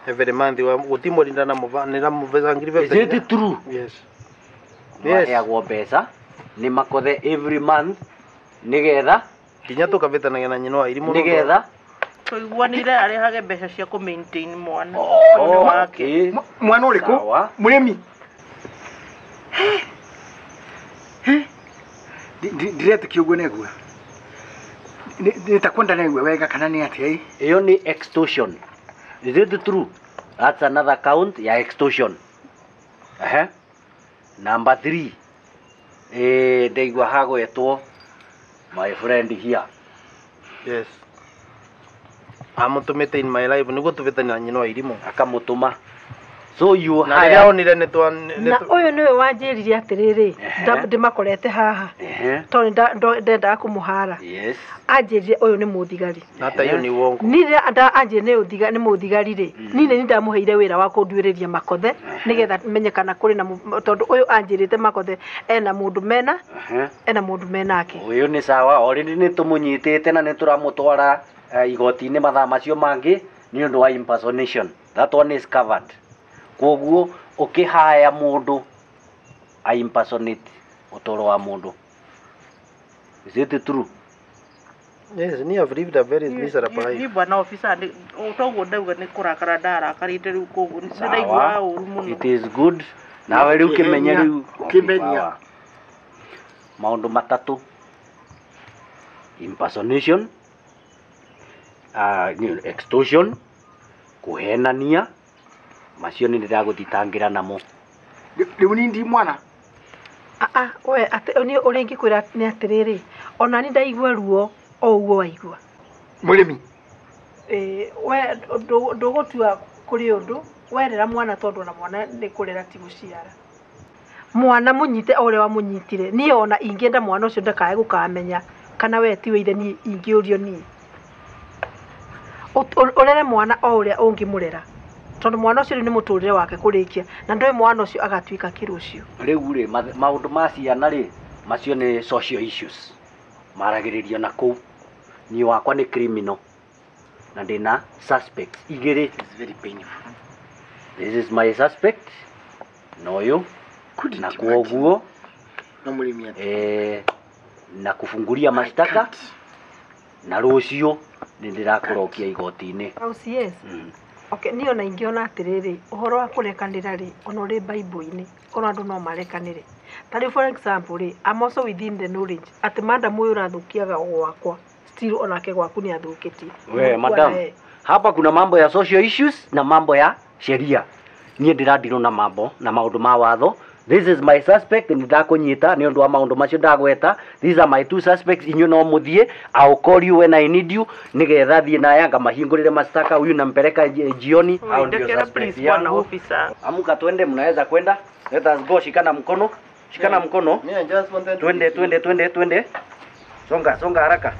every month wa gũtimũrinda na nĩ muveza ngiri. Is it true? Yes. Maheagwo mbeca nĩ Makothe every month nĩgetha nginya tũkavĩtanagia na nyina wa irimũ nĩgetha tũiguanĩire arehage mbeca cia kũ maintain mwana. Okay. Mwana ũrĩkũ? Mũrĩmi. Ndiretĩkia ũguo negua. Nĩtakwenda negua wega kana nĩ atĩa? Ĩyo nĩ extortion. Is it true? That's another count ya extortion. Number 3. Ndaigua hagwetwo my friend here. Yes. Amũtũmĩte in my life nĩguo tũvĩtania na nyina wa irimũ. Akamũtũma. So you na rĩrĩa onire nĩ twa na ũyũ nĩwe wanjĩrire atĩrĩrĩ ndĩmakorete haha tondũ ndendaga kũmũhara. Yes. Anjĩrire ũyũ nĩ mũthigari. Na ta iyo ni uongo. Niĩ rĩrĩa anjĩrire nĩ mũthigari rĩ niĩ nĩ ndamũheire wĩra wa kũnduĩrĩria Makothe nĩgetha menye kana kũrĩ na tondũ ũyũ anjĩrĩte Makothe ena mũndũ mena ena mũndũ menake. Ũyũ nĩ sawa already nĩ tũmũnyitĩte na nĩ tũramũtwara igoti-inĩ mathaa macio mangĩ nĩ ũndũ wa impersonation. That one is covered. Koguo ũkĩhaya mũndũ a impersonate ũtũro wa mũndũ. Is it true? Yes, ni have lived a very miserable life. Ni bwana officer ni toguo ndauga ni kurakara ndarakarite riu koguo ni ndaigua ũru mũno. It is good. Nawe riu kimenya riu ukimenya maundu matatu: impersonation, extortion, kuhenania Macio nĩ ndĩragũthitangira namo. Rĩu ni ndi mwana. Ah, we atĩ niĩ ũrĩa ingĩkwĩra nĩ atĩrĩrĩ, ona ni ndaigua ruo o ũguo waigua. Mũrĩmi. Ĩĩ, we ndũgũtua kũrĩ ũndũ werera mwana tondũ ona mwana nĩ kũrera ti gũciara. Mwana mũnyite o ũrĩa wamũnyitire. Niĩ ona ingĩenda mwana ũcio ndakae gũkamenya kana we tiwe ithe, niĩ ingĩũrio niĩ. Ũrere mwana o ũrĩa ũngĩmũrera, tondũ mwana ũcio rĩu nĩ mũtũrĩre wake kũrĩkia, na ndũĩ mwana ũcio agatuĩka kĩ rũciũ. Rĩu rĩ, maũndũ ma ciana rĩ, macio nĩ social issues maragĩrĩrio na kũu. Niĩ wakwa nĩ criminal na ndĩna suspects igĩrĩ. It's very painful. This is my suspect na ũyũ, Couldn't na imagine. kwoguo No mũrĩmi atĩ. Na kufungulia mashtaka na rũciũ nĩ ndĩrakũrokia igoti-inĩ. OCS. Okay, niĩ ona ingĩona atĩrĩrĩ, ũhoro wa kũrekanĩra rĩ, ona ũrĩ Bible-inĩ, korwo andũ no marekanĩre. Ta rĩu for example rĩ, I'm also within the knowledge atĩ madam ũyũ ũrathũkiaga gwakwa, still onake gwaku nĩ athũkĩtie. We madam, hapa kuna mambo ya social issues na mambo ya sheria. Niĩ ndĩradirwo na mambo na maũndũ ma watho. This is my suspect, nĩ ndakũnyita nĩ ũndũ wa maũndũ macio ndagweta. These are my two suspects, inyuĩ no mũthiĩ. I'll call you when I need you, nĩgetha thiĩ naya ngamahingũrĩre mashtaka, huyu nampeleka jioni. Hao ndio Ndekera suspects please bwana yangu. officer. Amuka twende, mnaweza kwenda. Let us go, shikana mkono. Shikana mkono. Me, I just wanted to Twende, twende, twende, twende. Songa, songa haraka.